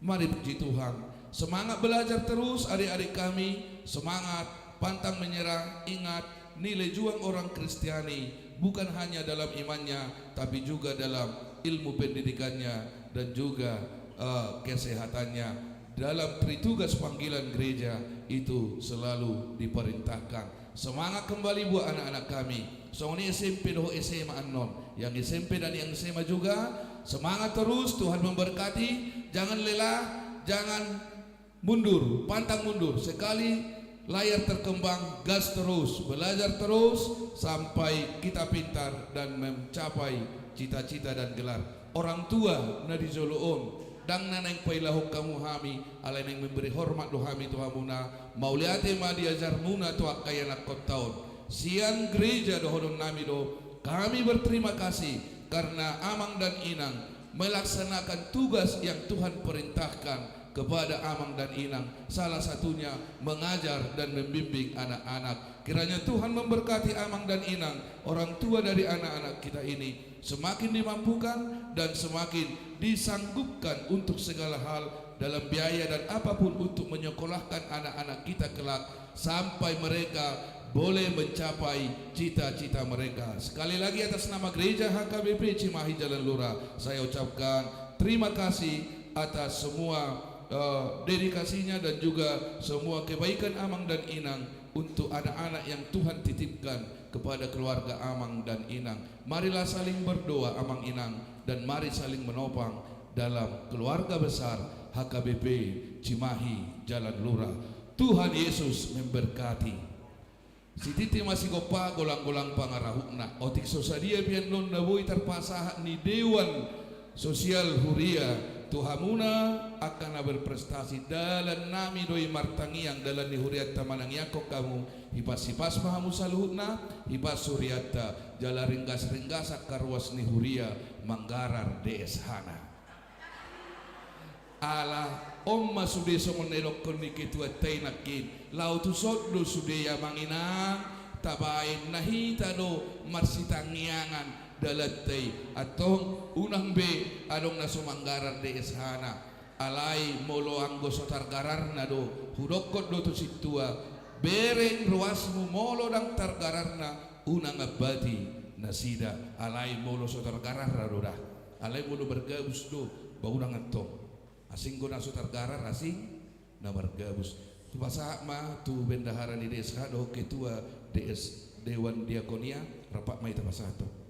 Mari puji Tuhan. Semangat belajar terus adik-adik kami, semangat, pantang menyerah. Ingat, nilai juang orang Kristiani bukan hanya dalam imannya, tapi juga dalam ilmu pendidikannya dan juga, eh, kesehatannya. Dalam tritugas panggilan gereja itu selalu diperintahkan. Semangat kembali buat anak-anak kami. Songon i S M P dohot S M A annon. Yang S M P dan yang S M A juga, semangat terus, Tuhan memberkati. Jangan lelah, jangan mundur, pantang mundur. Sekali layar terkembang, gas terus, belajar terus, sampai kita pintar dan mencapai cita-cita dan gelar. Orang tua na di jolo on, ndang na naeng pailahon hamu hami, alai naeng memberi hormat do hami tu hamuna. Mauliate ma di ajarmuna tu angka ianakkonta on. Sian gereja dohonon nami do, kami berterima kasih karena Amang dan Inang melaksanakan tugas yang Tuhan perintahkan kepada Amang dan Inang, salah satunya mengajar dan membimbing anak-anak. Kiranya Tuhan memberkati Amang dan Inang, orang tua dari anak-anak kita ini, semakin dimampukan dan semakin disanggupkan untuk segala hal dalam biaya dan apapun untuk menyekolahkan anak-anak kita kelak, sampai mereka boleh mencapai cita-cita mereka. Sekali lagi, atas nama Gereja H K B P Cimahi Jalan Lura, saya ucapkan terima kasih atas semua, eh, dedikasinya dan juga semua kebaikan Amang dan Inang untuk anak-anak yang Tuhan titipkan kepada keluarga Amang dan Inang. Marilah saling berdoa, Amang Inang, dan mari saling menopang dalam keluarga besar H K B P Cimahi Jalan Lura. Tuhan Yesus memberkati. Sititi ma sigompa, golang-golang pangarahutna. Otik so sadia pe annon na boi tarpasahat ni dewan Sosial huria tu hamuna angka na berprestasi, dalannami do i martangiang, dalan ni hurianta manangiangkon hamu, hipas-hipas ma hamu saluhutna, hipas hurianta, jala ringgas-ringgas angka ruas ni huria manggarar D S H-na. Ala on ma sude songon na nidokkon ni ketuanta i nangkin, laho tuson do sude i amang inang, tabaen na hita do marsitangiangan dalanta i. Antong unang be adong na so manggarar D S H-na. Alai molo anggo so targararna do, hudokkon do tu sintua, bereng ruasmu, molo ndang targararna, unang ambati nasida. Alai molo so targararna do da. Alai molo margabus do, ba unang antong. Asing do na so targarar, asing na margabus. Hupasahat ma tu bendahara ni D S H dohot ketua D S, Dewan Diakonia, rap ma hita pasahathon.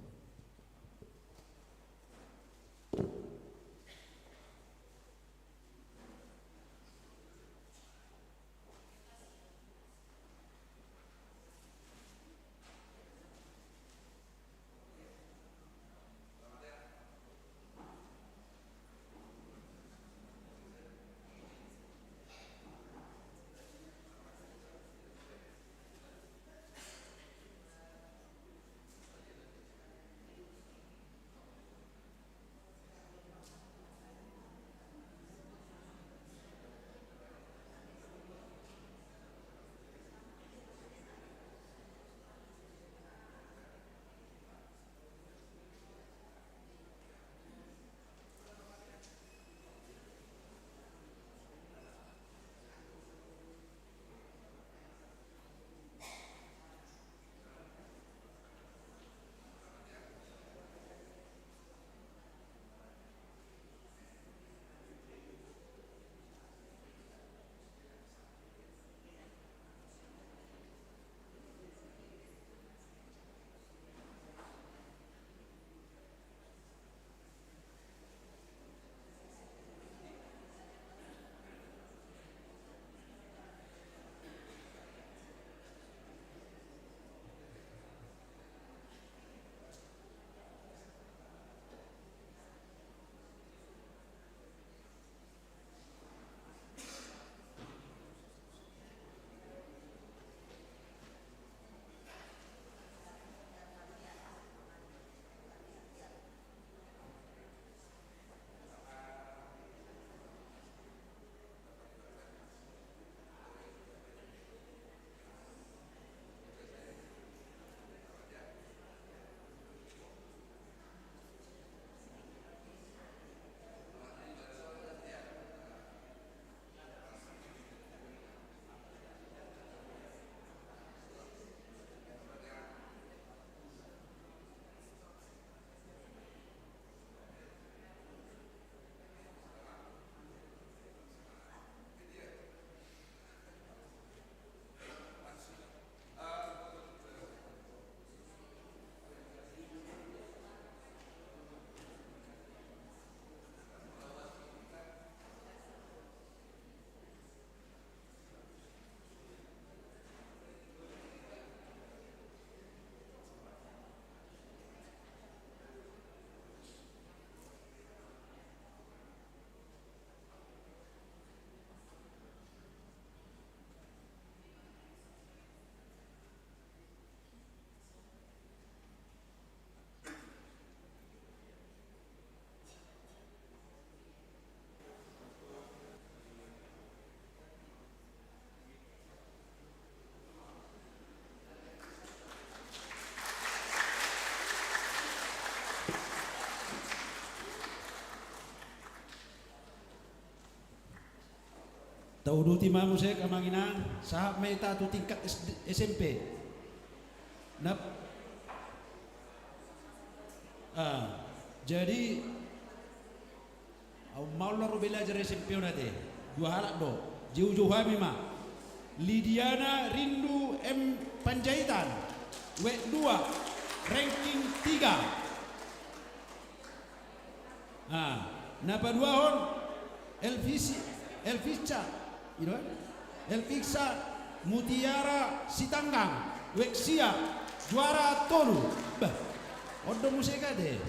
Tauduti ma muse, amang inang, sahat ma hita tu tingkat S D, S M P. Nap-, ah, jadi, au ma on laho belajar S M P on ate. Dua halak do. Jou-jou hami ma. Lidiana Rindu M Panjaitan. Wet dua. Ranking tiga. Ah, na paduahon Elvisi-, Elvica, i do, eh? Elvica Mutiara Sitanggang, wet sia, juara tolu. Bah, on do muse ate.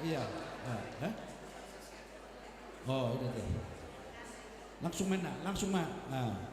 Iya. Ah, eh? Oh, udah deh. Langsung main, nah. Langsung ma. Nah.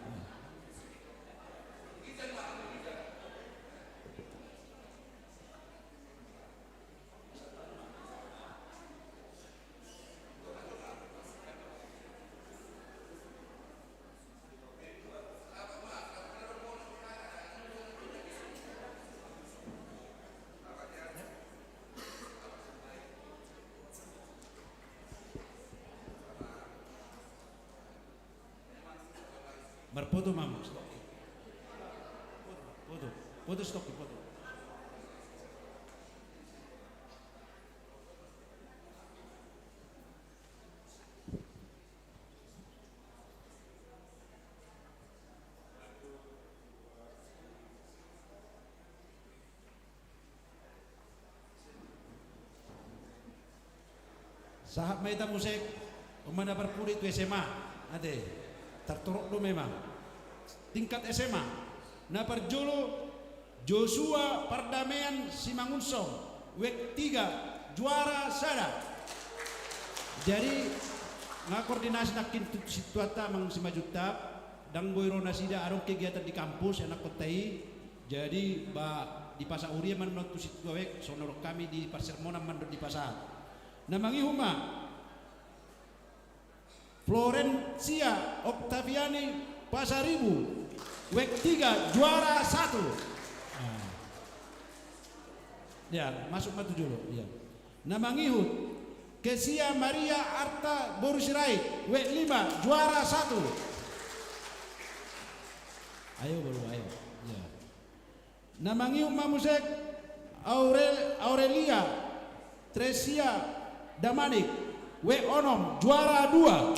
Marpoto ma hamu, stop. Poto, poto, stop, poto. Sahat ma hita muse, on ma na parpudi tu S M A, ate, tartorop do memang. Tingkat S M A, na parjolo, Joshua Pardamean Simangunsong, wek tiga, juara sada. Jadi, nga koordinasi nangkin tu situata amang Simanjuntak, ndang boi ro nasida adong kegiatan di kampus, anakhonta i, jadi ba dipasahat huria ma on tu situa wek, songon hami di parsermonan ma on dipasahat. Na mangihut ma, Florencia Octaviani Pasaribu, wek tiga, juara satu. Ah. Ya, masuk ma tu jolo, ya. Na mangihut, Kesia Maria Arta boru Sirait, wek lima, juara satu. Ayo, boru, ayo. Ya. Na mangihut ma muse, Aurel-, Aurelia Tresia Damanik, wek onom, juara dua.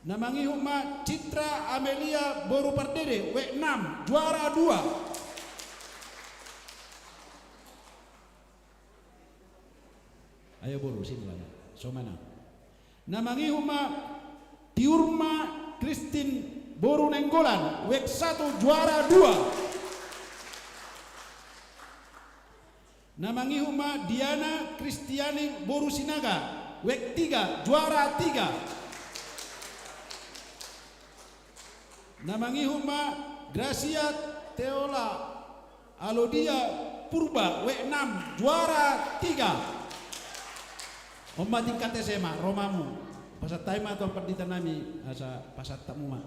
Na mangihut ma Citra Amelia boru Pardede, wek enam, juara dua. Ayo boru, sini lah, ya. Songon i ma. Na mangihut ma Tiurma Kristin boru Nainggolan, wek satu, juara dua. Na mangihut ma Diana Kristiani boru Sinaga, wek tiga, juara tiga. Na mangihut ma Gracia Teola Alodia Purba, wek enam, juara tiga. On ma tingkat S M A, ro ma hamu. Pasahat hami ma tu pandita nami, asa pasahat hamu ma.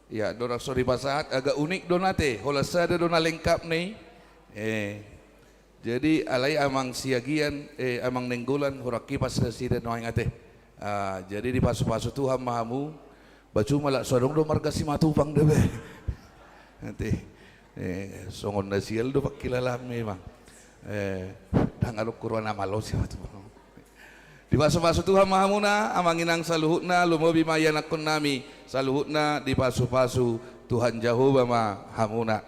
Ya, dona so dipasahat, agak unik do na ate, holan sada do na lengkap na i. Eh, jadi alai amang Siagian, eh, amang Nainggolan, hurang kipas nasida nuaeng ate. Ah, jadi dipasupasu Tuhan ma hamu, ba cuma lah so adong do marga Simatupang dope. Ate. Eh, songon na sial do pangkilalaan memang. Eh, ndang adong huroha na malo Simatupang. Dipasupasu Tuhan ma hamuna, amang inang saluhutna, lumobi ma ianakhon nami saluhutna, dipasupasu Tuhan Jahowa ma hamuna.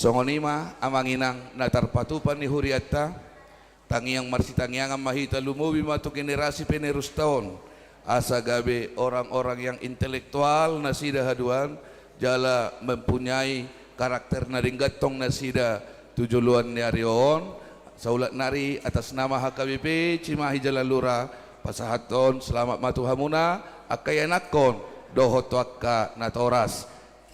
Songon i ma amang inang na tarpatupa ni hurianta, tangiang marsitangiangan ma hita, lumobi ma tu generasi penerusta on, asa gabe orang-orang yang intelektual nasida haduan, jala mempunyai karakter na denggan tong nasida tu joloan ni ari on. Saulak nari atas nama H K B P Cimahi Jalan Lura, pasahathon selamat ma tu hamuna angka ianakhon dohot tu angka natoras.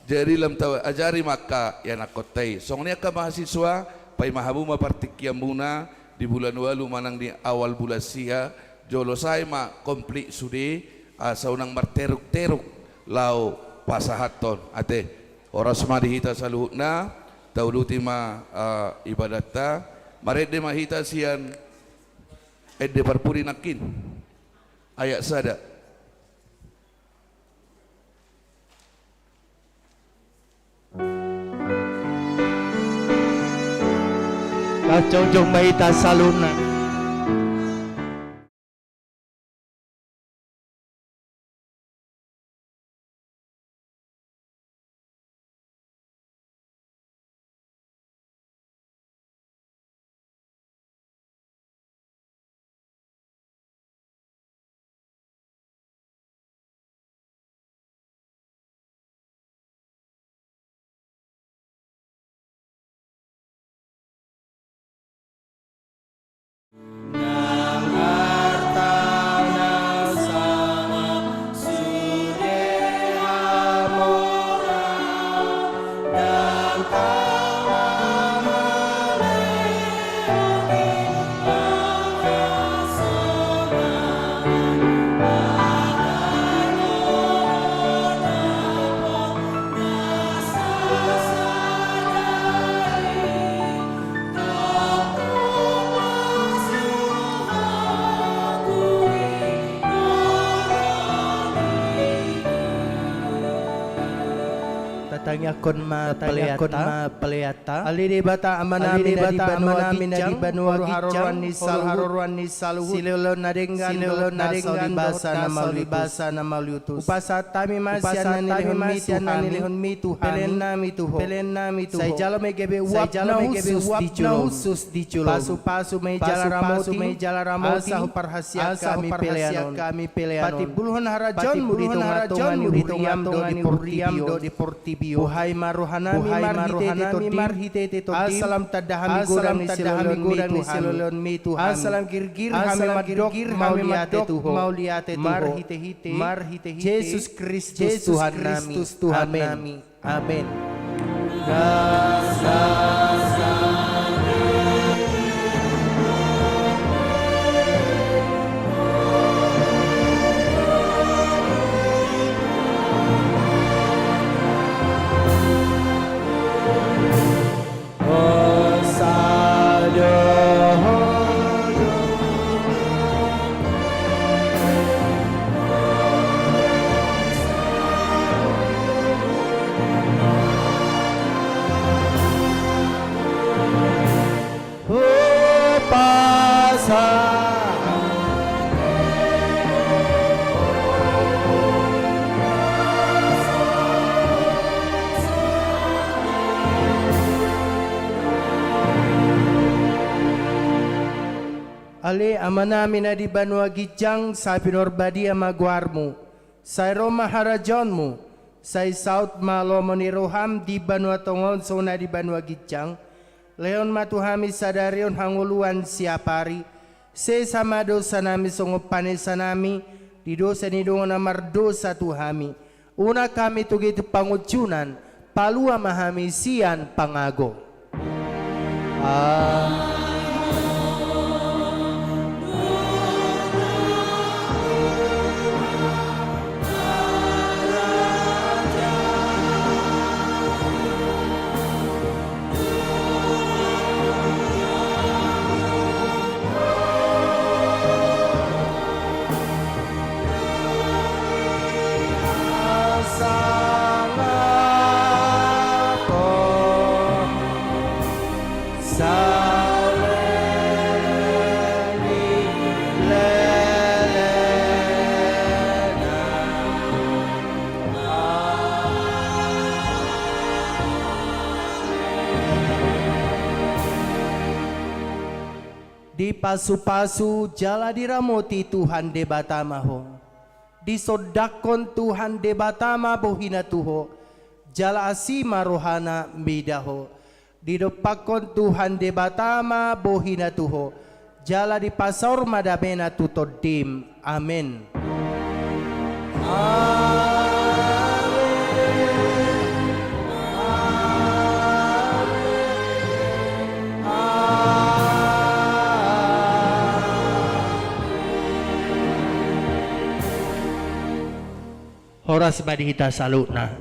Jadi lam taajari ma angka ianakkonta i. Songon i angka mahasiswa, paima hamu ma partingkianmuna di bulan ualu manang di awal bulan sia, jolo sai ma komplit sude, asa unang marteruk-teruk laho pasahathon. Ate, horas ma di hita saluhutna, tauduti ma, ah, ibadatta, marende ma hita sian ende parpudi nangkin. Ayat sada. Laos jongjong ma hita saluhutna. Tatangiangkon ma peleanta. Ale Debata Amanami na di banua ginjang, haroroan ni saluhut silehonlehon na denggan dohot na saulibasa na mauliutus. Hupasahat hami ma sian na nilehonmi tu hami peleannami tu Ho. Sai jalo ma i gabe uap na hushus di jolomi. Pasupasu ma i jala ramoti asa huparhasiat hami pelean on. Patimbulhon harajaonmu di tongatonga ni huriam dohot di portibi on. Buhai ma rohanami marhitehite Tondim. Asa lam tanda hami godang ni silehonlehonmi tu hami. Asa lam girgir hami mandok mauliate tu Ho. Marhitehite Jesus Kristus Tuhannami. Amen. Amen. Ale Amanami na di banua ginjang, sai pinarbadia ma goarmu. Sai ro ma harajaonmu. Sai saut ma lomo ni roham di banua tonga on songon na di banua ginjang. Lehon ma tu hami sadari on hangoluan siapari. Sesa ma dosanami songon panesanami di dosa ni dongan na mardosa tu hami. Unang hami togihon tu pangunjunan, palua ma hami sian pangago. Amen. Dipasupasu jala diramoti Tuhan Debata ma ho. Disondangkon Tuhan Debata ma bohina tu ho, jala asi ma rohana mida ho. Didompakkon Tuhan Debata ma bohina tu ho, jala dipasaor ma damena tu tondim. Amen. Amen. Amen. Amen. Horas ma di hita saluhutna.